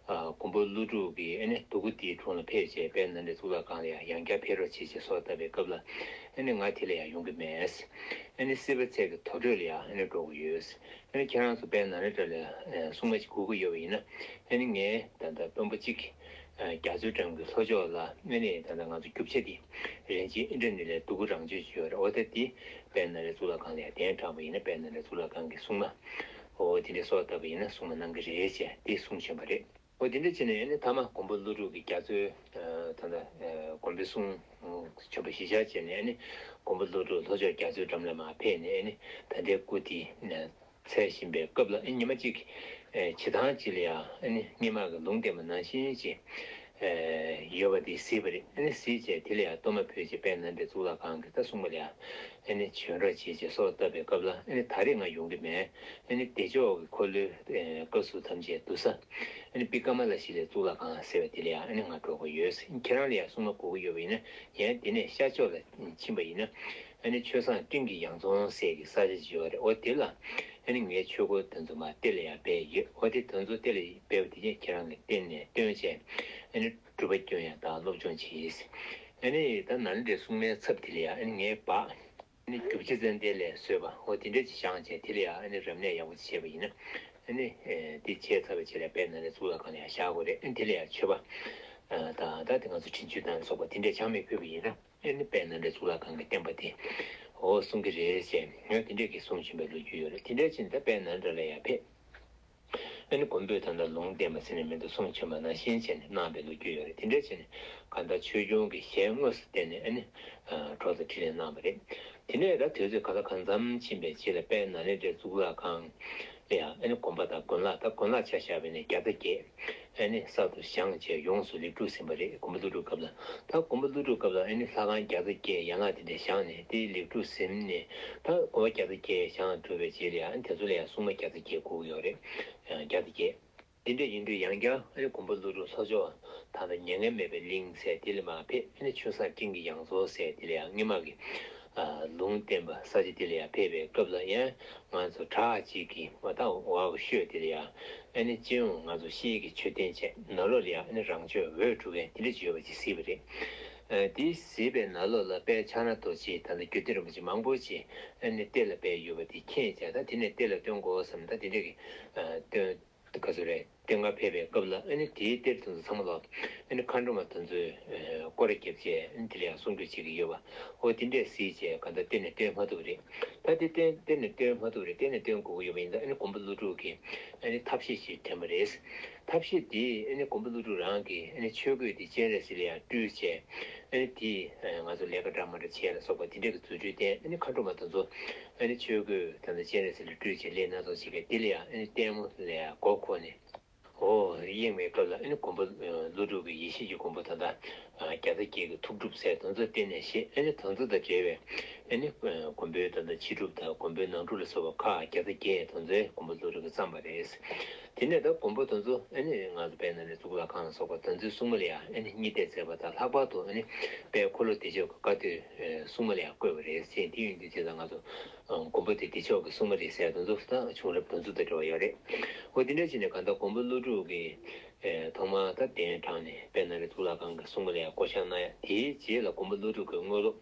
ཨ་མགོན་པོ་ཀླུ་སྒྲུབ་ཀྱིས་ཨ་ནི་སྡུག་གུ་དེའི་དྲུང་ལ་ཕེབས་བྱས་དཔལ་ནཱ་ལེནྡྲའི་གཙུག་ལག་ཁང་ལ་ཡང་ཡང་བསྐྱར་ཕེབས་རོགས་བྱེད་ཅེས་གསོལ་བ་བཏབ་པའི་སྐབས་ལ། ཨ་ནི་ང་དེ་ལ་ཡང་ཡོང་གི་མེད། ཨ་ནི་སྲིད་པ་ཚལ་གྱི་དུར་ཁྲོད་ལ་ཡང་ཨ་ནི་འགྲོ་གི་ཡོད། ཨ་ནི་ཁྱེད་རང་ཚོ་དཔལ་ནཱ་ལེནྡྲ་ལ་ཨ་སྲུང་མ་ཅིག་དགོས་ཀྱི་ཡོད་པ་ཡིན་ན། ཨ་ནི་ངས་ད་ལྟ་དཔོན་པོ་གཅིག་གིས་ཨ་རྒྱ་མཚོའི་འགྲམ་གྱི་ལྷོ་ཕྱོགས་ལ་ཨ་ནི་ད་ལྟ་ང་ཚོ་རྒྱུ་ཆ་དེ་རིན་ཆེན་ཨིནྡྲ་ནཱི་ལའི་སྡུག་གུ་རང་བྱོན་ཅིག་ཡོད་རེད། འོ་ད་དེ་དཔལ་ནཱ་ལེནྡྲའི་གཙུག་ལག་ཁང་ལ་ཡང་གདན་དྲངས་པ་ཡིན་ན་དཔལ་ནཱ་ལེནྡྲའི་གཙུག་ལག་ཁང་གི་སྲུང་མ། འོ་དེ་འདྲའི་གསོལ་བ་བཏབ་པ་ཡིན་ན་སྲུང་མ་གནང་གི་རེད་ཅེས་དེ་གསུངས་བྱོན་པ་རེད། འོ་དེ་འདྲ་བྱས་ནས་ཨ་ནི་མཐའ་མ་མགོན་པོ་ཀླུ་སྒྲུབ་ཀྱིས་རྒྱ་མཚོའི་ཨ་ད་ལྟ་ཨ་དགོན་པའི་སྲུང་བྱོན་པ་གཞིར་བཞག་བྱས་ནས། ཨ་ནི་མགོན་པོ་ཀླུ་སྒྲུབ་ལྷོ་ཕྱོགས་རྒྱ་མཚོའི་འགྲམ་ལ་མར་ཕེབས་ནས། ཨ་ནི་ད་ལྟའི་སྐུ་དེ་ཨ་འཚོལ་བཞིན་པའི་སྐབས་ལ། ཨ་ཉི་མ་གཅིག་ཨ་བྱེ་ཐང་གཅིག་ལ་ཡང་ཨ་ནི་སྔོན་མ་གི་ལུང་བསྟན་པ་ནང་བཞིན་ཅིག་ཨ་ཡོད་པ་དེ་གཟིགས་པ་རེད། ཨ་ནི་གཟིགས་བྱས་དེ་ལ་ཡང་གཏོར་མ་ཕུལ་བྱས་དཔལ་ནཱ་ལེནྡྲའི་གཙུག་ལག་ཁང་གི་ད་སྲུང་མ་ལ་ཡང་ཨ་ནི་བྱོན་རོགས་བྱེད་ཅེས་གསོལ་བ་བཏབ་པའི་སྐབས་ལ། ཨ་ནི་ད་རེས་ང་ཡོང་གི་མེད། ཨ་ནི་བདེ་མཆོག་གི་འཁོར་ལོའི་ཨ་སྐབས་སུ་ཐམས་ཅད་འདུ་ས་ཨ་ནི་པི་ཀ་མ་ལ་ཤཱི་ལའི་གཙུག་ལག་ཁང་ཟེར་བ་དེ་ལ་ཡང་ཨ་ནི་ང་འགྲོ་དགོས་ཡོད། ཁྱེད་རང་ལ་ཡང་སྲུང་མ་དགོས་ཀྱི་ཡོད་པ་ཡིན་ན། ཡང་དེ་ནས་ཤར་ཕྱོགས་ལ་ཕྱིན་པ་ཡིན་ན། ཨ་ནི་ཆོས་བཟང་སྤྲིན་གྱི་ཡང་རྫོང་ཟེར་གྱི་ས་ཆ་ཅིག་ཡོད་རེད། འོ་དེ་ལ་ཨ་ནི་ངའི་ཆོས་གོས་དེ་ཚོ་མར་གཏེར་ལ་ཡང་སྦས་ཡོད། འོ་དེ་དེ་ཚོ་གཏེར་ལ་སྦས་པ་དེ་ཁྱེད་རང་གིས་གཏེར་ནས་བཏོན་བྱས། ཨ་ནི་སྒྲུབ་པ་སྐྱོན་ཡང་དང་སློབ་སྦྱོང་བྱེད། ཨ་ནི་ད་ནཱ་ལེནྡྲའི་སྲུང་མའི་ཚབ་དེ་ལ་ཡང་ཨ་ནི་ངའི་བག་ཨ་ནི་རྒྱུ་བྱས་ཙན་དན་ལས་བཟོས་པ། འོ་དེ་འདྲ་ཅིག་བཞེངས་བྱས་དེ་ལ་ཡང་ཨ་ནི་རབ་གནས་ཡག་པོ་ཅིག་བྱས་པ་ཡིན་ན། ཨ་ནི་ཨེ་དེ་བྱས་ཚར་བའི་རྗེས་ལ་དཔལ་ནཱ་ལེནྡྲའི་གཙུག་ལག་ཁང་ལ་ཡང་བཞག་དགོས་རེད། ཨ་ནི་དེ་ལ་ཡང་མཆོད་པ་ཨ་དང་། ད་དེ་ང་ཚོ་དྲིན་ཆུ་དང་སོགས་པ་དེ་འདྲ་ཆང་མེད་ཕུལ་བ་ཡིན་ན། ཨ་ནི་དཔལ་ནཱ་ལེནྡྲའི་གཙུག་ལག་ཁང་གི་བསྟན་པ་དེ་འོ་སྲུང་གི་རེད་ཅེས། འོ་དེ་འདྲ་གི་གསུང་བྱོན་པའི་ལོ་རྒྱུས་ཡོད་རེད། དེ་འདྲ་བྱས་ནས་ད་དཔལ་ནཱ་ལེནྡྲ་ལ་ཡང་ཕེབས། ཨ་ནི་མགོན་པོས་ད་ལྟ་ལུང་བསྟན་པ་ཟེར་ནས་མི་འདུག། གསུང་བྱོན་པ་ནང་བཞིན་བྱས་ནས་གནང་བའི་ལོ་རྒྱུས་ཡོད་རེད། དེ་འདྲ་བྱས་ནས་གང་ལྟར་ཆོས་སྐྱོང་གི་ཞལ་དངོས་སུ་བསྟན་ནས་ཨ་ནི་ཨ་གྲོགས་དང་འཕྲིན་ལས་གནང་བ་རེད། དེ་ནས་ད་དུས་ཚོད་ག་ལ་གང་འཚམ་ཕྱིན་པའི་རྗེས་ལ་དཔལ་ནཱ་ལེནྡྲའི་གཙུག་ལག་ཁང་ལ་ཡང་ཨ་ནི་དགོན་པ་དང་དགོན་ལག་ད་དགོན་ལག་ཆ་བཞག་པ་ཡིན་ན་བརྒྱ་རྩ་བརྒྱད་ཨ་ནི་གསར་དུ་བཞེངས་བྱས་ཡོངས་སུ་ལེགས་གྲུབ་ཟིན་པ་རེད། མགོན་པོ་ཀླུ་སྒྲུབ་སྐབས་ལ། ད་མགོན་པོ་ཀླུ་སྒྲུབ་སྐབས་ལ་ཨ་ནི་ལྷ་ཁང་བརྒྱ་རྩ་བརྒྱད་ཡན་ལག་དེ་འདྲ་བཞེངས་ནས་དེ་ལེགས་གྲུབ་ཟིན་ནས། ད་དགོན་པ་བརྒྱ་རྩ་བརྒྱད་བཞེངས་གྲུབ་པའི་རྗེས་ལ་ཡང་དེ་ཚོ་ལ་ཡང་སྲུང་མ་བརྒྱ་རྩ་བརྒྱད་དགོས་ཀྱི་ཡོད་རེད། ཡང་བརྒྱ་རྩ་བརྒྱད། དེ་འདྲ་ཡིན་དུས་ཡང་བསྐྱར་ཨ་ནི་མགོན་པོ་ཀླུ་སྒྲུབ་ལྷོ་ཕྱོགས་ད་ལྟ་མྱ་ངན་མེད་པའི་གླིང་ཟེར་དེ་ལ་མར་ཕེབས། ཨ་ནི་ཆོས་བཟང་སྤྲིན་གྱི་ཡང་རྫོང་ཟེར་དེ་ལ་ཡང་སྔོན་མ་གི་ཨ་ལུང་བསྟན་པ་ས་ཆ་དེ་ལ་ཡང་ཕེབས་པའི་སྐབས་ལ་ཡང་ང་ཚོ་བྲག་ཅིག་གི་མ་ད་འོག་གི་ཤོད་དེ་ལ་ཡང་ཨ་ནི་སྤྱི་ཡོངས་ང་ཚོ་ཤེལ་གྱི་མཆོད་རྟེན་བྱས། ནང་ལོགས་ལ་ཡང་ཨ་ནི་རང་ཆོས་འོད་འཕྲོ་མཁན་དེ་འདྲ་ཅིག་ཡོད་པ་ཅིག་གཟིགས་པ་རེད། ཨ་དེ་གཟིགས་པའི་ནང་ལོགས་ལ་དཔལ་ཕྱག་ན་རྡོ་རྗེ་ད་ལྟ་རྒྱུད་སྡེ་རིན་པོ་ཆེ་མང་པོ་ཅིག་ཨ་ནི་གཏེར་ལ་སྦས་ཡོད་པ་དེ་མཁྱེན་བྱས། ད་དེ་ནས་གཏེར་ལ་བཏོན་དགོས་བསམ། ད་དེ་འདྲ་གི་ཨ་བཏོན། ག་ཚོད་རེད། གཏེར་ཁ་ཕེབས་པའི་སྐབས་ལ་ཨ་ནི་དེའི་གཏེར་དེ་ཚོ་ཚང་མ་ལ་ཨ་ནི་མཁའ་འགྲོ་མ་དེ་ཚོས་ཨ་སྐོར་ར་བརྒྱབ་བྱས་ཨ་ནི་དེ་ལ་ཡང་གསུང་སྒྲོས་བྱེད་ཀྱི་ཡོད་པ། འོ་དེ་འདྲས་གཟིགས་བྱས་གང་ལྟར་གཏེར་ནས་བཏོན་མ་ཐུབ་པ་རེད། ད་དེ་གཏེར་གཏེར་ནས་བཏོན་མ་ཐུབ་པ་རེད། གཏེར་ནས་བཏོན་དགོས་ཀྱི་ཡོད་པ་ཡིན་ད་ཨ་ནི་མགོན་པོ་ཀླུ་སྒྲུབ་ཀྱིས་ཨ་ནི་ཐབས་ཤེས་ཤིག་དྲན་པ་རེད། ཐབས་ཤེས་དེ་ཨ་ནི་མགོན་པོ་ཀླུ་སྒྲུབ་རང་གིས་ཨ་ནི་ཆོས་གོས་དེ་སྤྱན་རས་གཟིགས་ལ་ཡང་སྤྲུལ་བྱས། ཨ་ནི་དེས་ཨ་ང་ཚོ་ལས་ཀ་འདྲ་མི་འདྲ་བྱས་ལ་སོགས་པ་དེ་འདྲས་ཀྱི་རྫུ་འཕྲུལ་བསྟན། ཨ་ནི་མཁའ་འགྲོ་མ་དེ་ཚོ་ཨ་ནི་ཆོས་གོས་ད་ལྟ་སྤྱན་རས་གཟིགས་ལ་སྤྲུལ་བྱས་ལས་སྣ་ཚོགས་བྱེད་མཁན་དེ་ལ་ཡང་ཨ་ནི་ལྟད་མོ་ལ་ཡང་མགོ་འཁོར་ནས། འོ་གཡེང་བའི་སྐབས་ལ་ཨ་ནི་མགོན་པོ་ཨ་ཀླུ་སྒྲུབ་ཀྱི་ཡེ་ཤེས་ཀྱི་མགོན་པོ་ད་ལྟ་ཨ་བརྒྱ་རྩ་བརྒྱད་ཀྱི་ཐུགས་སྒྲུབ་ཟེར་དེ་ཚོ་བསྟན་ནས་བཞེས། ཨ་ནི་དེ་ཚོ་དང་འབྲེལ་བའི་ཨ་ནི་ཨ་མགོན་པོའི་ད་ལྟ་ཕྱི་སྒྲུབ་དང་མགོན་པོའི་ནང་སྒྲུབ་ལ་སོགས་པ་ཁག་བརྒྱ་རྩ་བརྒྱད་དེ་ཚོ་མགོན་པོ་ཀླུ་སྒྲུབ་ཀྱིས་བརྩམས་པ་རེད། དེ་ནས་ད་མགོན་པོ་དེ་ཚོ་ཨ་ནི་ང་ཚོ་དཔལ་ནཱ་ལེནྡྲ་གཙུག་ལག་ཁང་ལ་སོགས་པ་དེ་ཚོའི་སྲུང་མ་ལ་ཡང་ཨ་ནི་བསྙེན་གཏད་མཛད་པ་དང་། ལྷག་པར་དུ་ཨ་ནི་དཔལ་འཁོར་ལོ་བདེ་མཆོག་གི་བཀའ་སྡོད་ཨ་སྲུང་མ་ལ་ཡང་བསྐོས་པ་རེད་ཟེར། དེ་ཡིན་དུས་དེ་ལ་ང་ཚོ་ཨ་མགོན་པོ་དེ་བདེ་མཆོག་གི་སྲུང་མ་རེད་ཟེར་དེ་ཚོ་ད་བྱུང་རབས་དེ་ཚོ་དང་འབྲེལ་བ་ཡོད་རེད། འོ་དེ་འདྲ་བྱས་ནས་གང་ལྟར་མགོན་པོ་ཀླུ་སྒྲུབ་ཀྱིས་ཨ་ཐོག་མར་ད་གདན་དྲངས་ནས་དཔལ་ནཱ་ལེནྡྲ་གཙུག་ལག་ཁང་གི་སྲུང་མ་ལ་ཡང་བསྐོ་བཞག་གནང་ཡ། དེའི་རྗེས་ལ་མགོན་པོ་ཀླུ་སྒྲུབ་ཀྱི་དངོས་སློབ་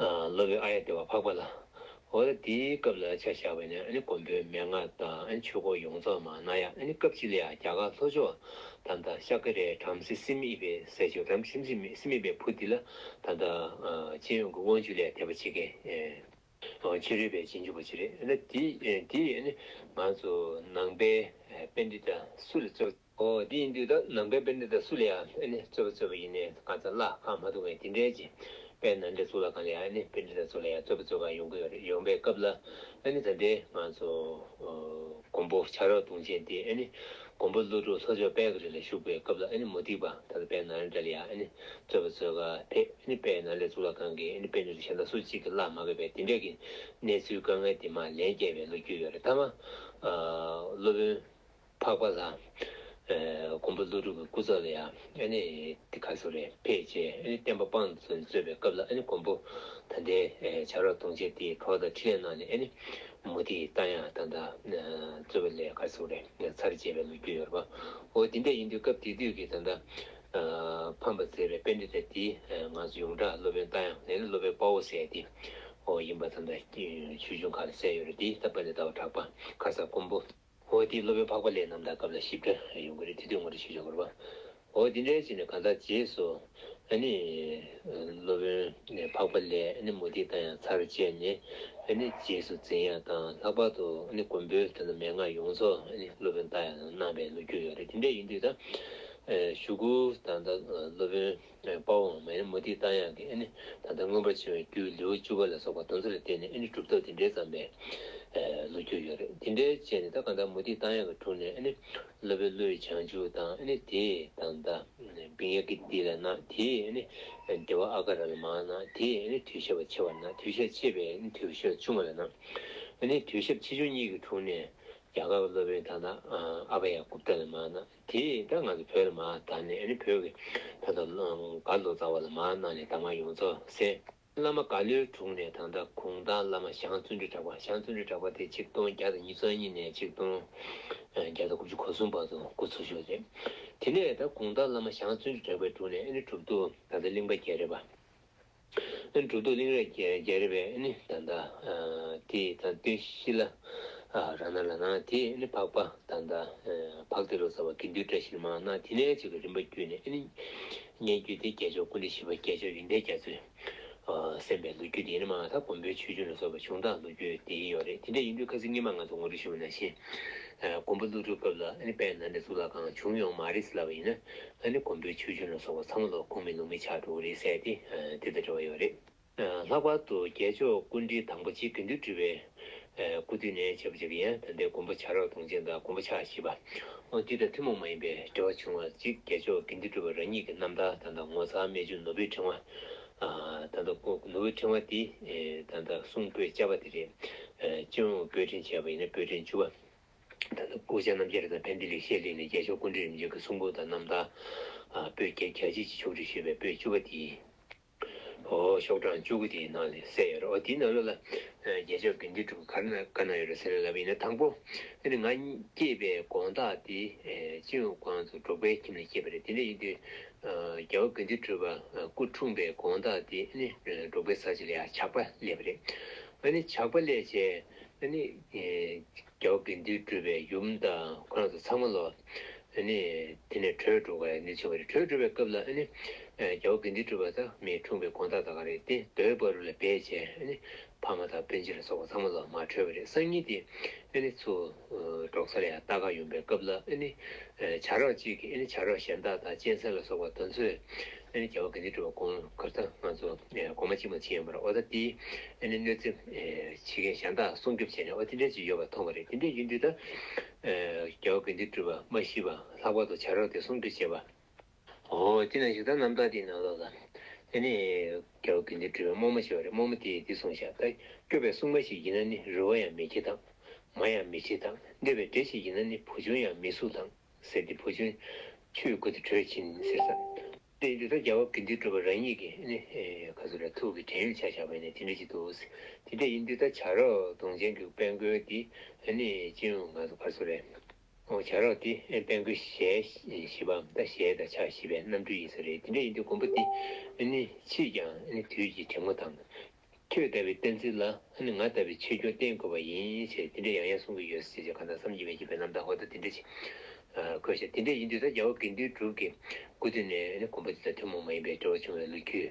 ཨ་སློབ་དཔོན་ཨཱརྱ་དེ་བ་འཕགས་པ་ལ་ འོ་ད་དེའི་སྐབས་ལ་ཆ་བཞག་པ་ཡིན་ན་ཨ་ནི་མགོན་པོའི་མན་ངག་དང་ཨ་ནི་ཆོས་འཁོར་ཡོངས་རྫོགས་མར་གནང་ཡ། ཨ་ནི་སྐབས་གཅིག་ལ་ཡང་རྒྱ་གར་ལྷོ་ཕྱོགས་ད་ལྟ་ཤཱཀྱ་རའི་བྲམ་ཟེ་སི་མི་པའི་སྲས་ཆུང་བྲམ་ཟེ་སི་མི་སི་མི་པའི་བུ་འདི་ལ་ད་ལྟ་སྤྱི་ཡོངས་ཀྱི་དབང་ཕྱུག་ལ་དད་པ་བྱེད་མཁན། ཕྱི་རོལ་པའི་རྗེས་འཇུག་པ་ཅིག་རེད། ཨ་ནི་དེ་དེ་ཨ་ནི་ང་ཚོ་ནང་པའི་པཎྜི་ཏ་སུ་ལ་རྩོད། ཨོ་དེ་ཡིན་དུས་ད་ནང་པའི་པཎྜི་ཏ་སུ་ལ་ཡང་ཨ་ནི་རྩོད་པ་རྩོད་པ་ཡིན་ནའི་གང་ཚ་བརླག་ཁག་མ་ཐུག་པའི་དེ་འདྲའི་ཅིག་དཔལ་ནཱ་ལེནྡྲའི་གཙུག་ལག་ཁང་ལ་ཡང་ཨ་ནི་པཎྜི་ཏ་ཚོ་ལ་ཡང་རྩོད་པ་རྩོད་ག་ཡོང་གི་ཡོད་རེད། ཡོང་པའི་སྐབས་ལ་ཨ་ནི་ད་ལྟའི་ང་ཚོ་མགོན་པོ་བྱ་རོག་གདོང་ཅན་དེ་ཨ་ནི་མགོན་པོ་ཀླུ་སྒྲུབ་ལྷོ་ཕྱོགས་དཔལ་གྱི་རི་ལ་བཞུགས་པའི་སྐབས་ལ་ཨ་ནི་མུ་སྟེགས་པ་ད་ལྟ་དཔལ་ནཱ་ལེནྡྲ་ལ་ཡང་ཨ་ནི་རྩོད་པ་རྩོད་ག་ཕེབས། ཨ་ནི་དཔལ་ནཱ་ལེནྡྲའི་གཙུག་ལག་ཁང་གི་ཨ་ནི་པཎྜི་ཏ་གཞན་དག་སུ་གཅིག་གིས་བརླག་མ་དགོས་པའི་དེ་འདྲའི་གི་གནས་ཚུལ་དཀའ་ངལ་དེ་མར་ལན་བསྐྱལ་བའི་ལོ་རྒྱུས་ཡོད་རེད། ཐ་མ་སློབ་དཔོན་འཕགས་པ་ལྷ། ཨ་མགོན་པོ་ཀླུ་སྒྲུབ་ཀྱི་སྐུ་ཚབ་ལ་ཡང་ཨ་ནི་དེ་ག་ཚོད་རེད་ཕེབས་བྱས་ཨ་ནི་བསྟན་པ་སྤང་ཚུལ་རྩོད་པའི་སྐབས་ལ་ཨ་ནི་མགོན་པོ་ད་ལྟའི་བྱ་རོག་གདོང་ཅན་དེའི་གྲོགས་དང་འཕྲིན་ལས་གནང་ནས་ཨ་ནི་མུ་སྟེགས་རྟ་དབྱངས་ད་ལྟ་རྩོད་པ་ལས་ག་ཚོད་རེད་ཚར་བཅད་པའི་ལོ་རྒྱུས་ཡོད་རེད་པ། འོ་དེ་འདྲ་ཡིན་དུས་སྐབས་དེ་དུས་ཀྱི་ད་ལྟ་ཕམ་པ་མཛད་པའི་པཎྜི་ཏ་དེ་ང་ཚོ་ཡོངས་གྲགས་སློབ་དཔོན་རྟ་དབྱངས་ནས་ནི་སློབ་དཔོན་དཔའ་བོ་ཟེར་དེ་འོ་ཡིན་པ་ད་ལྟ་ཆོས་འབྱུང་ཁག་ལ་གསལ་ཡོད་རེད། དེ་ད་དཔལ་ལྡན་ཟླ་བ་གྲགས་པ་ཁ་སང་མགོན་པོ། འོ་དེ་སློབ་དཔོན་འཕགས་པ་ལྷའི་རྣམ་ཐར་སྐབས་ལ་ཞིབ་ཕྲ་ཡོང་གི་རེད། དེ་དུས་ངོ་སྤྲོད་ཞུ་ཆོག་གི་རེད་པ། འོ་དེ་འདྲའི་བྱས་ནས་གང་ལྟར་རྗེས་སུ་ཨ་ནི་སློབ་དཔོན་འཕགས་པ་ལྷའི་ཨ་ནི་མུ་སྟེགས་རྟ་དབྱངས་ཚར་བཅད་ནས་ཨ་ནི་རྗེས་སུ་འཛིན་ཡ་དང་ལྷག་པར་དུ་ཨ་ནི་མགོན་པོའི་ད་ལྟ་མན་ངག་ཡོངས་རྫོགས་ཨ་ནི་སློབ་དཔོན་རྟ་དབྱངས་ལ་གནང་བའི་ལོ་རྒྱུས་ཡོད་རེད། དེ་འདྲ་ཡིན་དུས་ད་གཞུག་གུ་ད་ལྟ་སློབ་དཔོན་དཔའ་བོ་འམ་ཨ་ནི་མུ་སྟེགས་རྟ་དབྱངས་ཀྱིས་ཨ་ནི་ད་ལྟ་མངོན་པར་བྱེད་པའི་རྒྱུད་ལེའུ་བཅུ་པ་ལ་སོགས་པ་དེ་ཚོ་ལ་བརྟེན་ནས་ཨ་ནི་གྲུབ་ཐོབ་དེ་འདྲའི་བརྩམས་པའི་ལོ་རྒྱུས་ཡོད་རེད། དེ་འདྲའི་བྱས་ནས་ད་གང་ལྟར་མུ་སྟེགས་རྟ་དབྱངས་ཀྱི་དྲུང་ནས་ཨ་ནི་སློབ་དཔོན་ཀླུ་ཡི་བྱང་ཆུབ་དང་ཨ་ནི་དེའི་ད་ལྟ་བིང་ཡ་ཀི་ཏི་ལ་གནང་། དེའི་ཨ་ནི་དེ་བ་ཨ་ག་ར་ལ་མར་གནང་། དེའི་ཨ་ནི་དུས་ཞབས་པ་ཆེ་བར་གནང་། དུས་ཞབས་ཆེ་བའི་ཨ་ནི་དུས་ཞབས་ཆུང་བ་ལ་གནང་། ཨ་ནི་དུས་ཞབས་ཆེ་ཆུང་གཉིས་ཀྱི་དྲུང་ནས་རྒྱ་གར་སློབ་དཔོན་ད་ལྟ་ཨ་བྷ་ཡ་གུཔྟ་ལ་མར་གནང་། དེས་ད་ང་ཚོ་བོད་ལ་མར་དར་ནས་ཨ་ནི་བོད་ཀྱི་ད་ལྟ་གར་ལོ་ཙཱ་བ་ལ་མར་གནང་ནས་གདམས་ངག་ཡོངས་རྫོགས་གསན། བླ་མ་ག་ལོའི་དྲུང་ནས་ད་ལྟ་གུང་ཐང་བླ་མ་ཞང་བརྩོན་འགྲུས་གྲགས་པ། ཞང་བརྩོན་འགྲུས་གྲགས་པ་དེ་ཆིག་སྟོང་བརྒྱ་དང་ཉི་ཤུ་རྩ་གཉིས་ནས་ཆིག་སྟོང་བརྒྱ་དང་དགུ་བཅུ་གོ་གསུམ་བར་དུ་སྐུ་འཚོ་བཞུགས་རེད། དེ་ནས་ད་གུང་ཐང་བླ་མ་ཞང་བརྩོན་འགྲུས་གྲགས་པའི་དྲུང་ནས་ཨ་ནི་གྲུབ་ཐོབ་ད་ལྟ་གླིང་པ་རྒྱལ་རབས་པ། ཨ་ནི་གྲུབ་ཐོབ་གླིང་རས་རྒྱལ་རབས་པས་ཨ་ནི་ད་ལྟ་ཨ་དེ་ད་སྟོན་ཤི་ལ་ཨ་ར་ན་ལ་ན་དེ་ཨ་ནི་འཕགས་པ་ད་ལྟ་ཨ་འཕགས་དེ་ལོ་ཙཱ་བ་དགེ་འདུན་བཀྲ་ཤིས་མར་གནང་། དེ་ནས་ཅིག་གི་རིམ་པ་བརྒྱུད་ནས་ཨ་ནི་སྙན་བརྒྱུད་དེ་རྒྱལ་མཆོག་སྐུ་ཕྲེང་བཞི་པ་རྒྱལ་མཆོག་ཡོན་ཏན་རྒྱ་མཚོས་ཨ་གསན་པའི་ལོ་རྒྱུས་དེ་ཡིན་ན་མ་ད་མགོན་པོའི་ཆོས་འབྱུང་ལ་སོགས་པ་བྱུང་སྟངས་ལོ་རྒྱུས་དེ་ཡོད་རེད། དེ་འདྲ་ཡིན་དུས་ཁ་སང་སྔོན་མ་ང་ཚོ་ངོ་སྤྲོད་ཞུས་པ་ནང་བཞིན་ཨ་མགོན་པོ་ཀླུ་སྒྲུབ་སྐབས་ལ་ཨ་ནི་དཔལ་ནཱ་ལེནྡྲའི་གཙུག་ལག་ཁང་བྱུང་ཡོད་མ་རེད་ཟེར་ལབ་པ་ཡིན་ན། ཨ་ནི་མགོན་པོའི་ཆོས་འབྱུང་ལ་སོགས་པ་ཚང་མ་ལོ་ཁུངས་མེད་ལུང་མེད་ཆགས་འགྲོ་གི་རེད་ཟེར་ཏེ་དེ་དང་འབྲེལ་བ་ཡོད་རེད། ལྷག་པར་དུ་རྒྱལ་མཆོག་སྐུ་ཕྲེང་དང་པོ་གཅིག་དགེ་འདུན་གྲུབ་པའི་སྐུ་དུས་ནས་བྱས་པ་ཅིག་ཡང་ད་ལྟའི་མགོན་པོ་བྱ་རོག་གདོང་ཅན་དང་མགོན་པོ་ཕྱག་བཞི་པ། འོ་འདི་དང་ཐུན་མོང་མ་ཡིན་པའི་འབྲེལ་བ་བྱུང་བ་གཅིག་རྒྱལ་མཆོག་དགེ་འདུན་གྲུབ་པ་རང་ཉིད་ཀྱི་རྣམ་ཐར་ད་ལྟ་ངོ་མཚར་རྨད་བྱུང་ནོར་བུའི་ཕྲེང་བ། ད་ལྟ་ནོར་བུའི་ཕྲེང་བ་འདི་ད་ལྟ་གསུང་པོད་བཅའ་བ་དེ་རེད། སྤྱི་ཡོངས་པོད་ཕྲེང་བྱས་པ་ཡིན་ན་པོད་ཕྲེང་བཅུ་པ། ད་ལྟ་སྐུ་བཅར་རྣམ་རྒྱལ་དང་ཕན་བདེ་ལེགས་བཤད་གླིང་ནས་རྒྱལ་མཆོག་སྐུ་ཕྲེང་རིམ་བྱོན་གྱི་གསུང་འབུམ་དང་རྣམ་ཐར། པོད་བརྒྱད་བརྒྱ་གཅིག་གཅིག་ཕྱོགས་སྒྲིག་ཞུས་པའི་པོད་བཅུ་པ་དེ་ཡིན། ཨོ་ཤོག་གྲངས་བཅུ་དགུ་དེའི་ནང་ནས་གསལ་ཡོད་རེད། ཨོ་དེའི་ནང་ལོགས་ལ་རྒྱལ་མཆོག་དགེ་འདུན་གྲུབ་པ་ག་རེ་ག་ན་ཡོད་རེད་ཟེར་ལབ་ཡིན་ན། དང་པོ་ཨ་ནི་ང་སྐྱེས་པའི་དགོང་དག་དེ་སྤྱི་ཡོངས་ཁོང་ཚོ་འབྲོག་པའི་ཁྱིམ་ལ་སྐྱེས་པ་རེད། དེ་འདྲ་ཡིན་དུས་རྒྱལ་བ་དགེ་འདུན་གྲུབ་པ་སྐུ་འཁྲུངས་པའི་དགོང་དག་དེ་ཨ་ནི་འབྲོག་པའི་ས་ཆ་ལ་ཡང་ཇག་པ་སླེབས་པ་རེད། ཨ་ནི་ཇག་པ་སླེབས་བྱས་ཨ་ནི། རྒྱལ་བ་དགེ་འདུན་གྲུབ་པའི་ཡུམ་དང་ཁོ་རང་ཚོ་ཚང་མ་ལོ་ཨ་ནི་དེ་ནས་བྲོས་འགྲོ་དགོས་ཡ་གནས་ཚུལ་བ་རེད། བྲོས་འགྲོ་བའི་སྐབས་ལ་ཨ་ནི་རྒྱལ་བ་དགེ་འདུན་གྲུབ་པ་དང་མི་འཁྲུངས་པའི་དགོང་དག་ད་ག་རེད་དེ་རྡོའི་བར་རུ་ལ་སྦས་བྱས་ཨ་ནི་ཕ་མ་དང་སྤུན་མཆེད་ལ་སོགས་པ་ཚང་མ་ལོ་མར་བྲོས་པ་རེད། སང་ཉིན་དེ་ཨ་ནི་ཚུར་འབྲོག་ས་ལ་ཡང་ལྟ་ག་ཡོང་པའི་སྐབས་ལ་ཨ་ནི་བྱ་རོག་ཅིག་གིས་ཨ་ནི་བྱ་རོག་གཞན་དག་དང་གཅན་གཟན་ལ་སོགས་པ་དེ་ཚོས། ཨ་ནི་རྒྱལ་བ་དགེ་འདུན་གྲུབ་པ་དགོངས་གར་ད་ང་ཚོ་གོང་མ་གཅིག་མ་ཕྱིན་ཡོད་མ་རེད། འོ་ད་དེ་ཨ་ནི་གནོད་འཚེ་བྱེད་མཁན་གཞན་དག་སྲུང་སྐྱོབ་བྱས་ནས་འོ་དེ་འདྲ་ཅིག་ཡོད་པ་མཐོང་བ་རེད། དེ་འདྲ་ཡིན་དུས་ད་རྒྱལ་བ་དགེ་འདུན་གྲུབ་པ་མ་ཤི་བ་ལྷག་པར་དུ་བྱ་རོག་དེ་སྲུང་སྐྱོབ་བྱས་པ། འོ་དེ་ནང་བཞིན་ད་རྣམ་ཐར་དེའི་ནང་ལོགས་ལ་ཨ་ནི་རྒྱལ་བ་དགེ་འདུན་གྲུབ་པའི་རྨོ་མོ་ཞིག་ཡོད་རེད། རྨོ་མོ་དེས་འདི་གསུངས་ཤག་ད་སྐྱོ་བའི་སྲུང་མ་ཞིག་ཡིན་ན་ནི་རུས་པ་ཡང་མི་འཁྱེར་དང་། མ་ཡང་མི་འཁྱེར་དང་། གནོད་པའི་འདྲེ་ཞིག་ཡིན་ན་ནི་བུ་ཆུང་ཡང་མི་གསོད་དང་། ཟེར་ཏེ་བུ་ཆུང་ཆུས་བསྐོལ་ཏེ་བྲོས་ཕྱིན་ཟེར་ས། དེ་ཡིན་དུས་ད་རྒྱལ་བ་དགེ་འདུན་གྲུབ་པ་རང་ཉིད་ཀྱི་ཨ་ནི་ག་ཚོད་རེད་ཐུགས་ཀྱི་བྲན་གཡོག་ཆ་བཞག་པ་ཡིན་ན་དེ་འདྲ་ཅིག་འདུག་དེ་འདྲ་ཡིན་དུས་ད་བྱ་རོག་གདོང་ཅན་གྱི་དཔལ་མགོན་དེ་ཨ་ནི་སྤྱི་ཡོངས་ང་ཚོ་ག་ཚོད་རེད། འོ་བྱ་རོག་དེ་ཨ་དཔལ་མགོན་ཞལ་བཞི་པའམ་ད་ཞལ་དང་ཕྱག་བཞི་པའི་རྣམ་སྤྲུལ་ཡིན་ས་རེད། དེ་འདྲ་ཡིན་དུས་མགོན་པོ་དེ་ཨ་ནི་ཕྱིས་ཀྱང་ཨ་ནི་དུས་ཀྱི་དྲན་ངོ་དང་། ཁྱོད་ལྟ་བུའི་བསྟན་འཛིན་ལ་ཨ་ནི་ང་ལྟ་བུའི་ཆོས་སྐྱོང་བསྟེན་དགོས་པ་ཡིན་ཞེས་དེ་འདྲ་ཡང་ཡང་གསུང་གི་ཡོད་ཟེར་ཞེས་གང་ལྟར་བསམ་གྱིས་མི་ཁྱབ་པའི་རྣམ་ཐར་འོ་ད་དེ་འདྲ་ཞིག་བཀོད་ཤག་དེ་འདྲ་ཡིན་དུས་ད་རྒྱལ་བ་དགེ་འདུན་གྲུབ་ཀྱི་སྐུ་དུས་ནས་ཨ་ནི་དགོན་པ་དེ་དང་ཐུན་མོང་མ་ཡིན་པའི་འབྲེལ་བ་བྱུང་བའི་ལོ་རྒྱུས་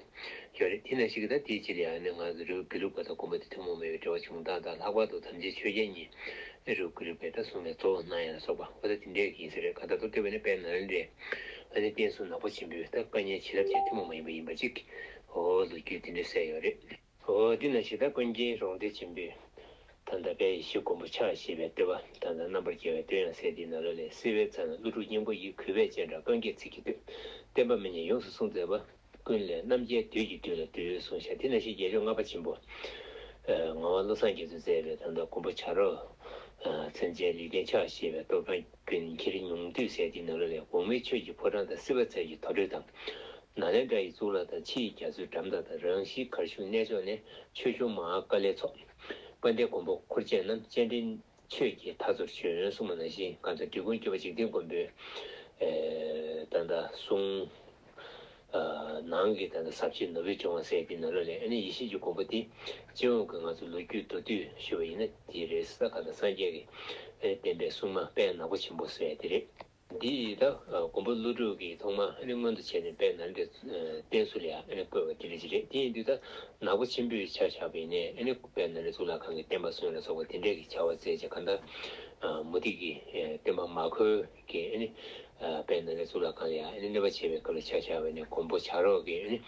ཡོད་རེད། དེ་ནང་བཞིན་གྱི་ད་དེའི་རྗེས་ལ་ཡང་ཨ་ནི་ང་ཚོ་རི་བོ་དགེ་ལུགས་པ་དང་དགོན་པ་དེ་ཐུན་མོང་མ་ཡིན་པའི་འབྲེལ་བ་བྱུང་སྟངས་དང་ལྷག་པར་དུ་དམ་ཅན་ཆོས་རྒྱལ་གཉིས་ཨ་ནི་རི་བོ་དགེ་ལུགས་པའི་ད་སྲུང་མའི་གཙོ་བོ་གནང་ཡ་ལ་སོགས་པ་འོ་ད་དེ་འདྲ་ཡིན་ས་རེད། གང་ལྟར་མདོར་བསྡུས་པ་ནི་དཔལ་ནཱ་ལེནྡྲའི་ཨ་ནི་བསྟན་སྲུང་ནག་པོ་ཆེན་པོའི་ད་བཀའ་གཉན་བྱིན་རླབས་ཅན་ཐུན་མོང་མ་ཡིན་པ་ཡིན་པ་ཅིག་འོ་ལོ་རྒྱུས་དེ་འདྲ་གསལ་ཡོད་རེད། འོ་འདི་ན་ཞིག་ད་ཀུན་མཁྱེན་རོང་སྡེ་ཆེན་པོས་ད་ལྟ་དཔལ་ཡེ་ཤེས་མགོན་པོ་ཕྱག་བཞི་པའི་བསྟོད་པ་ད་ལྟ་རྣམ་པར་རྒྱལ་བའི་བསྟོད་དབྱངས་ཟེར་དེའི་ནང་ལོགས་ལས། བསིལ་བའི་ཚལ་ན་ཀླུ་སྒྲུབ་སྙིང་པོ་ཡི། གུས་པས་སྤྱན་དྲངས་ཀུན་མཁྱེན་ཚིག་གི་བསྟོད། བསྟན་པ་མི་ཉམས་ཡོངས་སུ་སྲུང་མཛད་པ། ཀུན་ལས་རྣམ་རྒྱལ་བདུད་ཀྱི་བདུད་ལ་འདུད་གསུངས་ཤག་དེ་ནང་བཞིན་རྒྱལ་མཆོག་ལྔ་པ་ཆེན་པོ་ངག་དབང་བློ་བཟང་རྒྱ་མཚོས་མཛད་པའི་ད་ལྟ་མགོན་པོ་བྱ་རོག་མཚན་ཅན་ལེགས་ལྡན་ཕྱག་བཞི་པའི་བསྟོད་པ། ཀུན་ཁྱེར་ཉུང་བསྡུས་ཟེར་དེའི་ནང་ལོགས་ལས། འོག་མིན་ཆོས་ཀྱི་ཕོ་བྲང་དང་། བསིལ་བ་ཚལ་གྱི་དུར་ཁྲོད་དང་། ནཱ་ལེནྡྲ་ཡི་གཙུག་ལག་དང་། ཕྱི་ཡི་རྒྱ་མཚོའི་འགྲམ་དག་དང་། རང་བཞིན་གར་བཞུགས་གནས་མཆོག་ནས། ཆོས་སྐྱོང་མ་ཧཱ་ཀཱ་ལའི་ཚོགས། དཔལ་ལྡན་མགོན་པོ་འཁོར་བཅས་རྣམས། སྤྱན་འདྲེན་ཆོས་ཀྱི་མཐའ་རྩུར་བྱོན་གསུངས་པ་ནང་བཞིན་གང་ལྟར་འབྲི་གུང་སྐྱོབ་པ་འཇིག་རྟེན་མགོན་པོའི་ད་ལྟ་གསུང་ནང་གི་ད་ལྟ་ཟབ་ཆོས་ནོར་བུའི་བྱུང་བ་ཟེར་དེའི་ནང་ལོགས་ལས་ཨ་ནི་ཡེ་ཤེས་ཀྱི་མགོན་པོ་དེ་སྤྱི་ཡོངས་ཀྱི་ང་ཚོ་ལོ་རྒྱུས་མདོར་བསྡུས་ཞུ་བ་ཡིན་ན་དེ་རེད། ས་ག་ད་སངས་རྒྱས་ཀྱི་ཨ་ནི་བསྟན་པའི་སྲུང་མ་དཔལ་ནག་པོ་ཆེན་པོ་ཟེར་དེ་རེད། འདི་ཡིས་ད་མགོན་པོ་ཀླུ་སྒྲུབ་ཀྱིས་ཐོག་མ་ཨ་ནི་མངོན་དུ་བྱས་ནས་དཔལ་ནཱ་ལེནྡྲའི་བསྟན་སྲུང་ལ་ཡང་ཨ་ནི་བསྐོས་པ་དེ་འདྲ་ཞིག་རེད། དེ་ཡིན་དུས་ད་ནག་པོ་ཆེན་པོའི་ཆ་བཞག་པ་ཡིན་ནའི་ཨ་ནི་དཔལ་ནཱ་ལེནྡྲ་གཙུག་ལག་ཁང་གི་བསྟན་པ་སྲུང་ལ་སོགས་པ་དེ་འདྲས་ཀྱི་བྱ་བ་མཛད་ཅིང་གང་ལྟར་མུ་སྟེགས་ཀྱི་སྟོན་པ་མ་ཁོལ་གྱིས་ཨ་ནི་དཔལ་ནཱ་ལེནྡྲ་གཙུག་ལག་ཁང་ལ་ཡང་ཨ་ནི་གནོད་པ་བྱས་པའི་སྐབས་ལ་ཆ་བཞག་པ་ཡིན་ནའི་མགོན་པོ་བྱ་རོག་གིས་ཨ་ནི་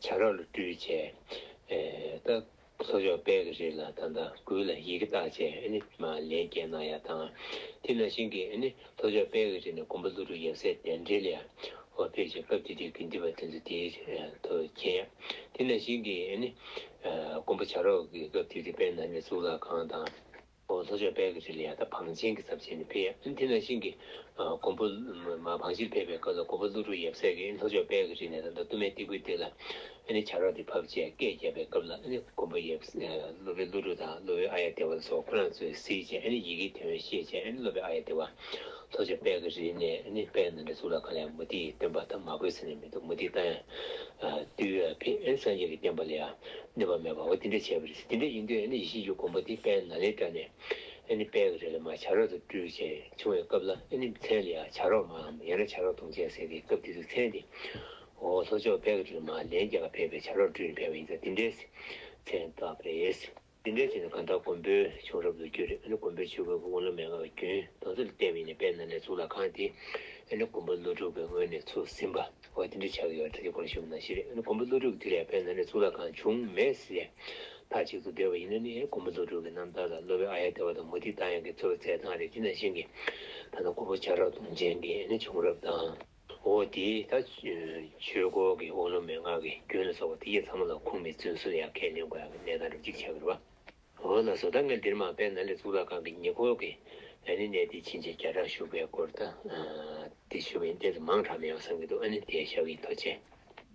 བྱ་རོག་ལ་སྤྲུལ་བྱས་ད། ལྷོ་ཕྱོགས་དཔལ་གྱི་རི་ལ་ད་ལྟ་མགུལ་ལ་ཡི་གེ་བཏགས་བྱས་ཨ་ནི་མར་ལན་བརྒྱབ་གནང་ཡ་དང་། དེ་ནང་བཞིན་གྱི་ཨ་ནི་ལྷོ་ཕྱོགས་དཔལ་གྱི་རི་ནས་མགོན་པོ་ཀླུ་སྒྲུབ་ཡབ་སྲས་གདན་འདྲེན་ལ་ཡང་འོ་ཕེབས་ཤིང་སྐབས་དེ་དུས་དགེ་འདུན་པ་དེ་ཚོ་དེའི་ཐོག་མཁྱེན་ཡ། དེ་ནང་བཞིན་གྱི་ཨ་ནི་མགོན་པོ་བྱ་རོག་གི་སྐབས་དེ་དུས་དཔལ་ནཱ་ལེནྡྲ་གཙུག་ལག་ཁང་དང་། འོ་ལྷོ་ཕྱོགས་དཔལ་གྱི་རི་ལ་ཡང་ད་བང་ཆེན་གྱི་ཚབ་བྱས་ནས་ཕེབས་ཡ། ཨ་ནི་དེ་ནང་བཞིན་གྱི་མགོན་པོ་མ་བང་ཆེན་ཕེབས་པའི་སྐབས་ལ་མགོན་པོ་ཀླུ་སྒྲུབ་ཡབ་སྲས་ཀྱིས་ལྷོ་ཕྱོགས་དཔལ་གྱི་རི་ནས་ད་ལྟ་སྟོད་སྨད་སྟེགས་བུའི་སྟེང་ལ་ཨ་ནི་བྱ་རོག་དེ་ཕབ་བྱས་སྐད་བརྒྱབ་པའི་སྐབས་ལ་ཨ་ནི་མགོན་པོ་ཡབ་སློབ་དཔོན་ཀླུ་སྒྲུབ་དང་སློབ་དཔོན་ཨཱརྱ་དེ་ཝ་ལ་སོགས་ཁོ་རང་ཚོས་གཟིགས་བྱས་ཨ་ནི་ཡི་གེའི་དོན་ཤེས་བྱས་ཨ་ནི་སློབ་དཔོན་ཨཱརྱ་དེ་ཝ་ལྷོ་ཕྱོགས་དཔལ་གྱི་རི་ནས་ཨ་ནི་དཔལ་ནཱ་ལེནྡྲ་གཙུག་ལག་ཁང་ལ་ཡང་མུ་སྟེགས་སྟོན་པ་དང་མ་གོས་ཟེར་ནས་མི་འདུག་མུ་སྟེགས་རྟ་དབྱངས་བཏུལ་བའི་ཕན་ཨ་ནི་སངས་རྒྱས་ཀྱི་བསྟན་པ་ལ་ཡང་གནོད་པ་མེད་པ་འོ་དེ་འདྲ་བྱས་པ་རེད། དེ་འདྲ་ཡིན་དུས་ཨ་ནི་ཡེ་ཤེས་ཀྱི་མགོན་པོ་དེ་དཔལ་ནཱ་ལེནྡྲ་ནས་ཨ་ནི་དཔལ་གྱི་རི་ལ་མར་བྱ་རོག་ཏུ་སྤྲུལ་བྱས་བྱུང་བའི་སྐབས་ལ་ཨ་ནི་མཚན་ལ་ཡང་བྱ་རོག་མའམ་ཡང་ན་བྱ་རོག་གདོང་ཅན་ཟེར་ཏེ་སྐབས་དེ་དུས་མཚན་དེ་འོ་ལྷོ་ཕྱོགས་དཔལ་གྱི་རི་ལ་མར་ལན་རྒྱག་ག་ཕེབས་པའི་བྱ་རོག་སྤྲུལ་ནས་ཕེབས་པ་ཡིན་ཙང་དེ་འདྲའི་མཚན་བཏགས་པ་རེད། དེ་འདྲའི་བྱས་ནས་གང་ལྟར་མགོན་པོའི་བྱུང་རབས་ལོ་རྒྱུས་རེད། ཨ་ནི་མགོན་པོའི་ཆོས་སྐུ་གི་དབང་ལུང་མན་ངག་གི་རྒྱུན་དེ་ཚོ་ལ་བལྟས་པ་ཡིན་ན་དཔལ་ནཱ་ལེནྡྲ་གཙུག་ལག་ཁང་དེ་ཨ་ནི་མགོན་པོ་ཀླུ་སྒྲུབ་ཀྱི་སྔོན་ནས་ཚུགས་ཟིན་པ་འོ་དེ་འདྲ་ཆགས་ཀྱི་ཡོད་རེད། ད་ཅི་གོང་ཞུས་པ་ནང་བཞིན་རེད། ཨ་ནི་མགོན་པོ་ཀླུ་སྒྲུབ་ཀྱི་དུས་ལ་དཔལ་ནཱ་ལེནྡྲ་གཙུག་ལག་ཁང་བྱུང་མེད་ཟེར་ཐག་གཅིག་ཏུ་བསྡད་པ་ཡིན་ན་ནི་མགོན་པོ་ཀླུ་སྒྲུབ་ཀྱི་རྣམ་ཐར་ལ་སློབ་དཔོན་ཨཱརྱ་དེ་ཝ་དང་མུ་སྟེགས་རྟ་དབྱངས་ཀྱིས་ཚུགས་པ་མཛད་སྟངས་རེད། དེ་ནང་བཞིན་གྱི་ད་ལྟ་མགོན་པོ་བྱ་རོག་གདོང་ཅན་གྱི་ཨ་ནི་བྱུང་རབས་དང་། འོ་དེ་ད་ཆོས་སྐོར་གྱི་དབང་ལུང་མན་ངག་གི་རྒྱུན་ལ་སོགས་པ་དེ་གའི་ཚང་མ་ལ་ཁུངས་མེད་རྫུན་བཟོ་ཡང་ཁས་ལེན་དགོས་ཡག་གི་གནས་སྟངས་རབ་ཅིག་ཆགས་ཀྱི་རེད་བ། འོ་ལགས་སོ། ད་ངས་འདིར་མ་དཔལ་ནཱ་ལེནྡྲ་གཙུག་ལག་ཁང་གི་ཉེ་འཁོར་གྱི་ཨ་ནི་གནས་དེ་ཕྱིན་ཆད་རྒྱ་གྲགས་ཞུ་བའི་སྐོར་ད་དེ་ཞུ་བ་ཡིན། དེ་ཚོ་མང་དྲགས་མེད་པ་བསམ་གྱི་འདུག་ཨ་ནི་དེ་བཞག་གི་ཡིན། ཐུགས་རྗེ་ཆེ།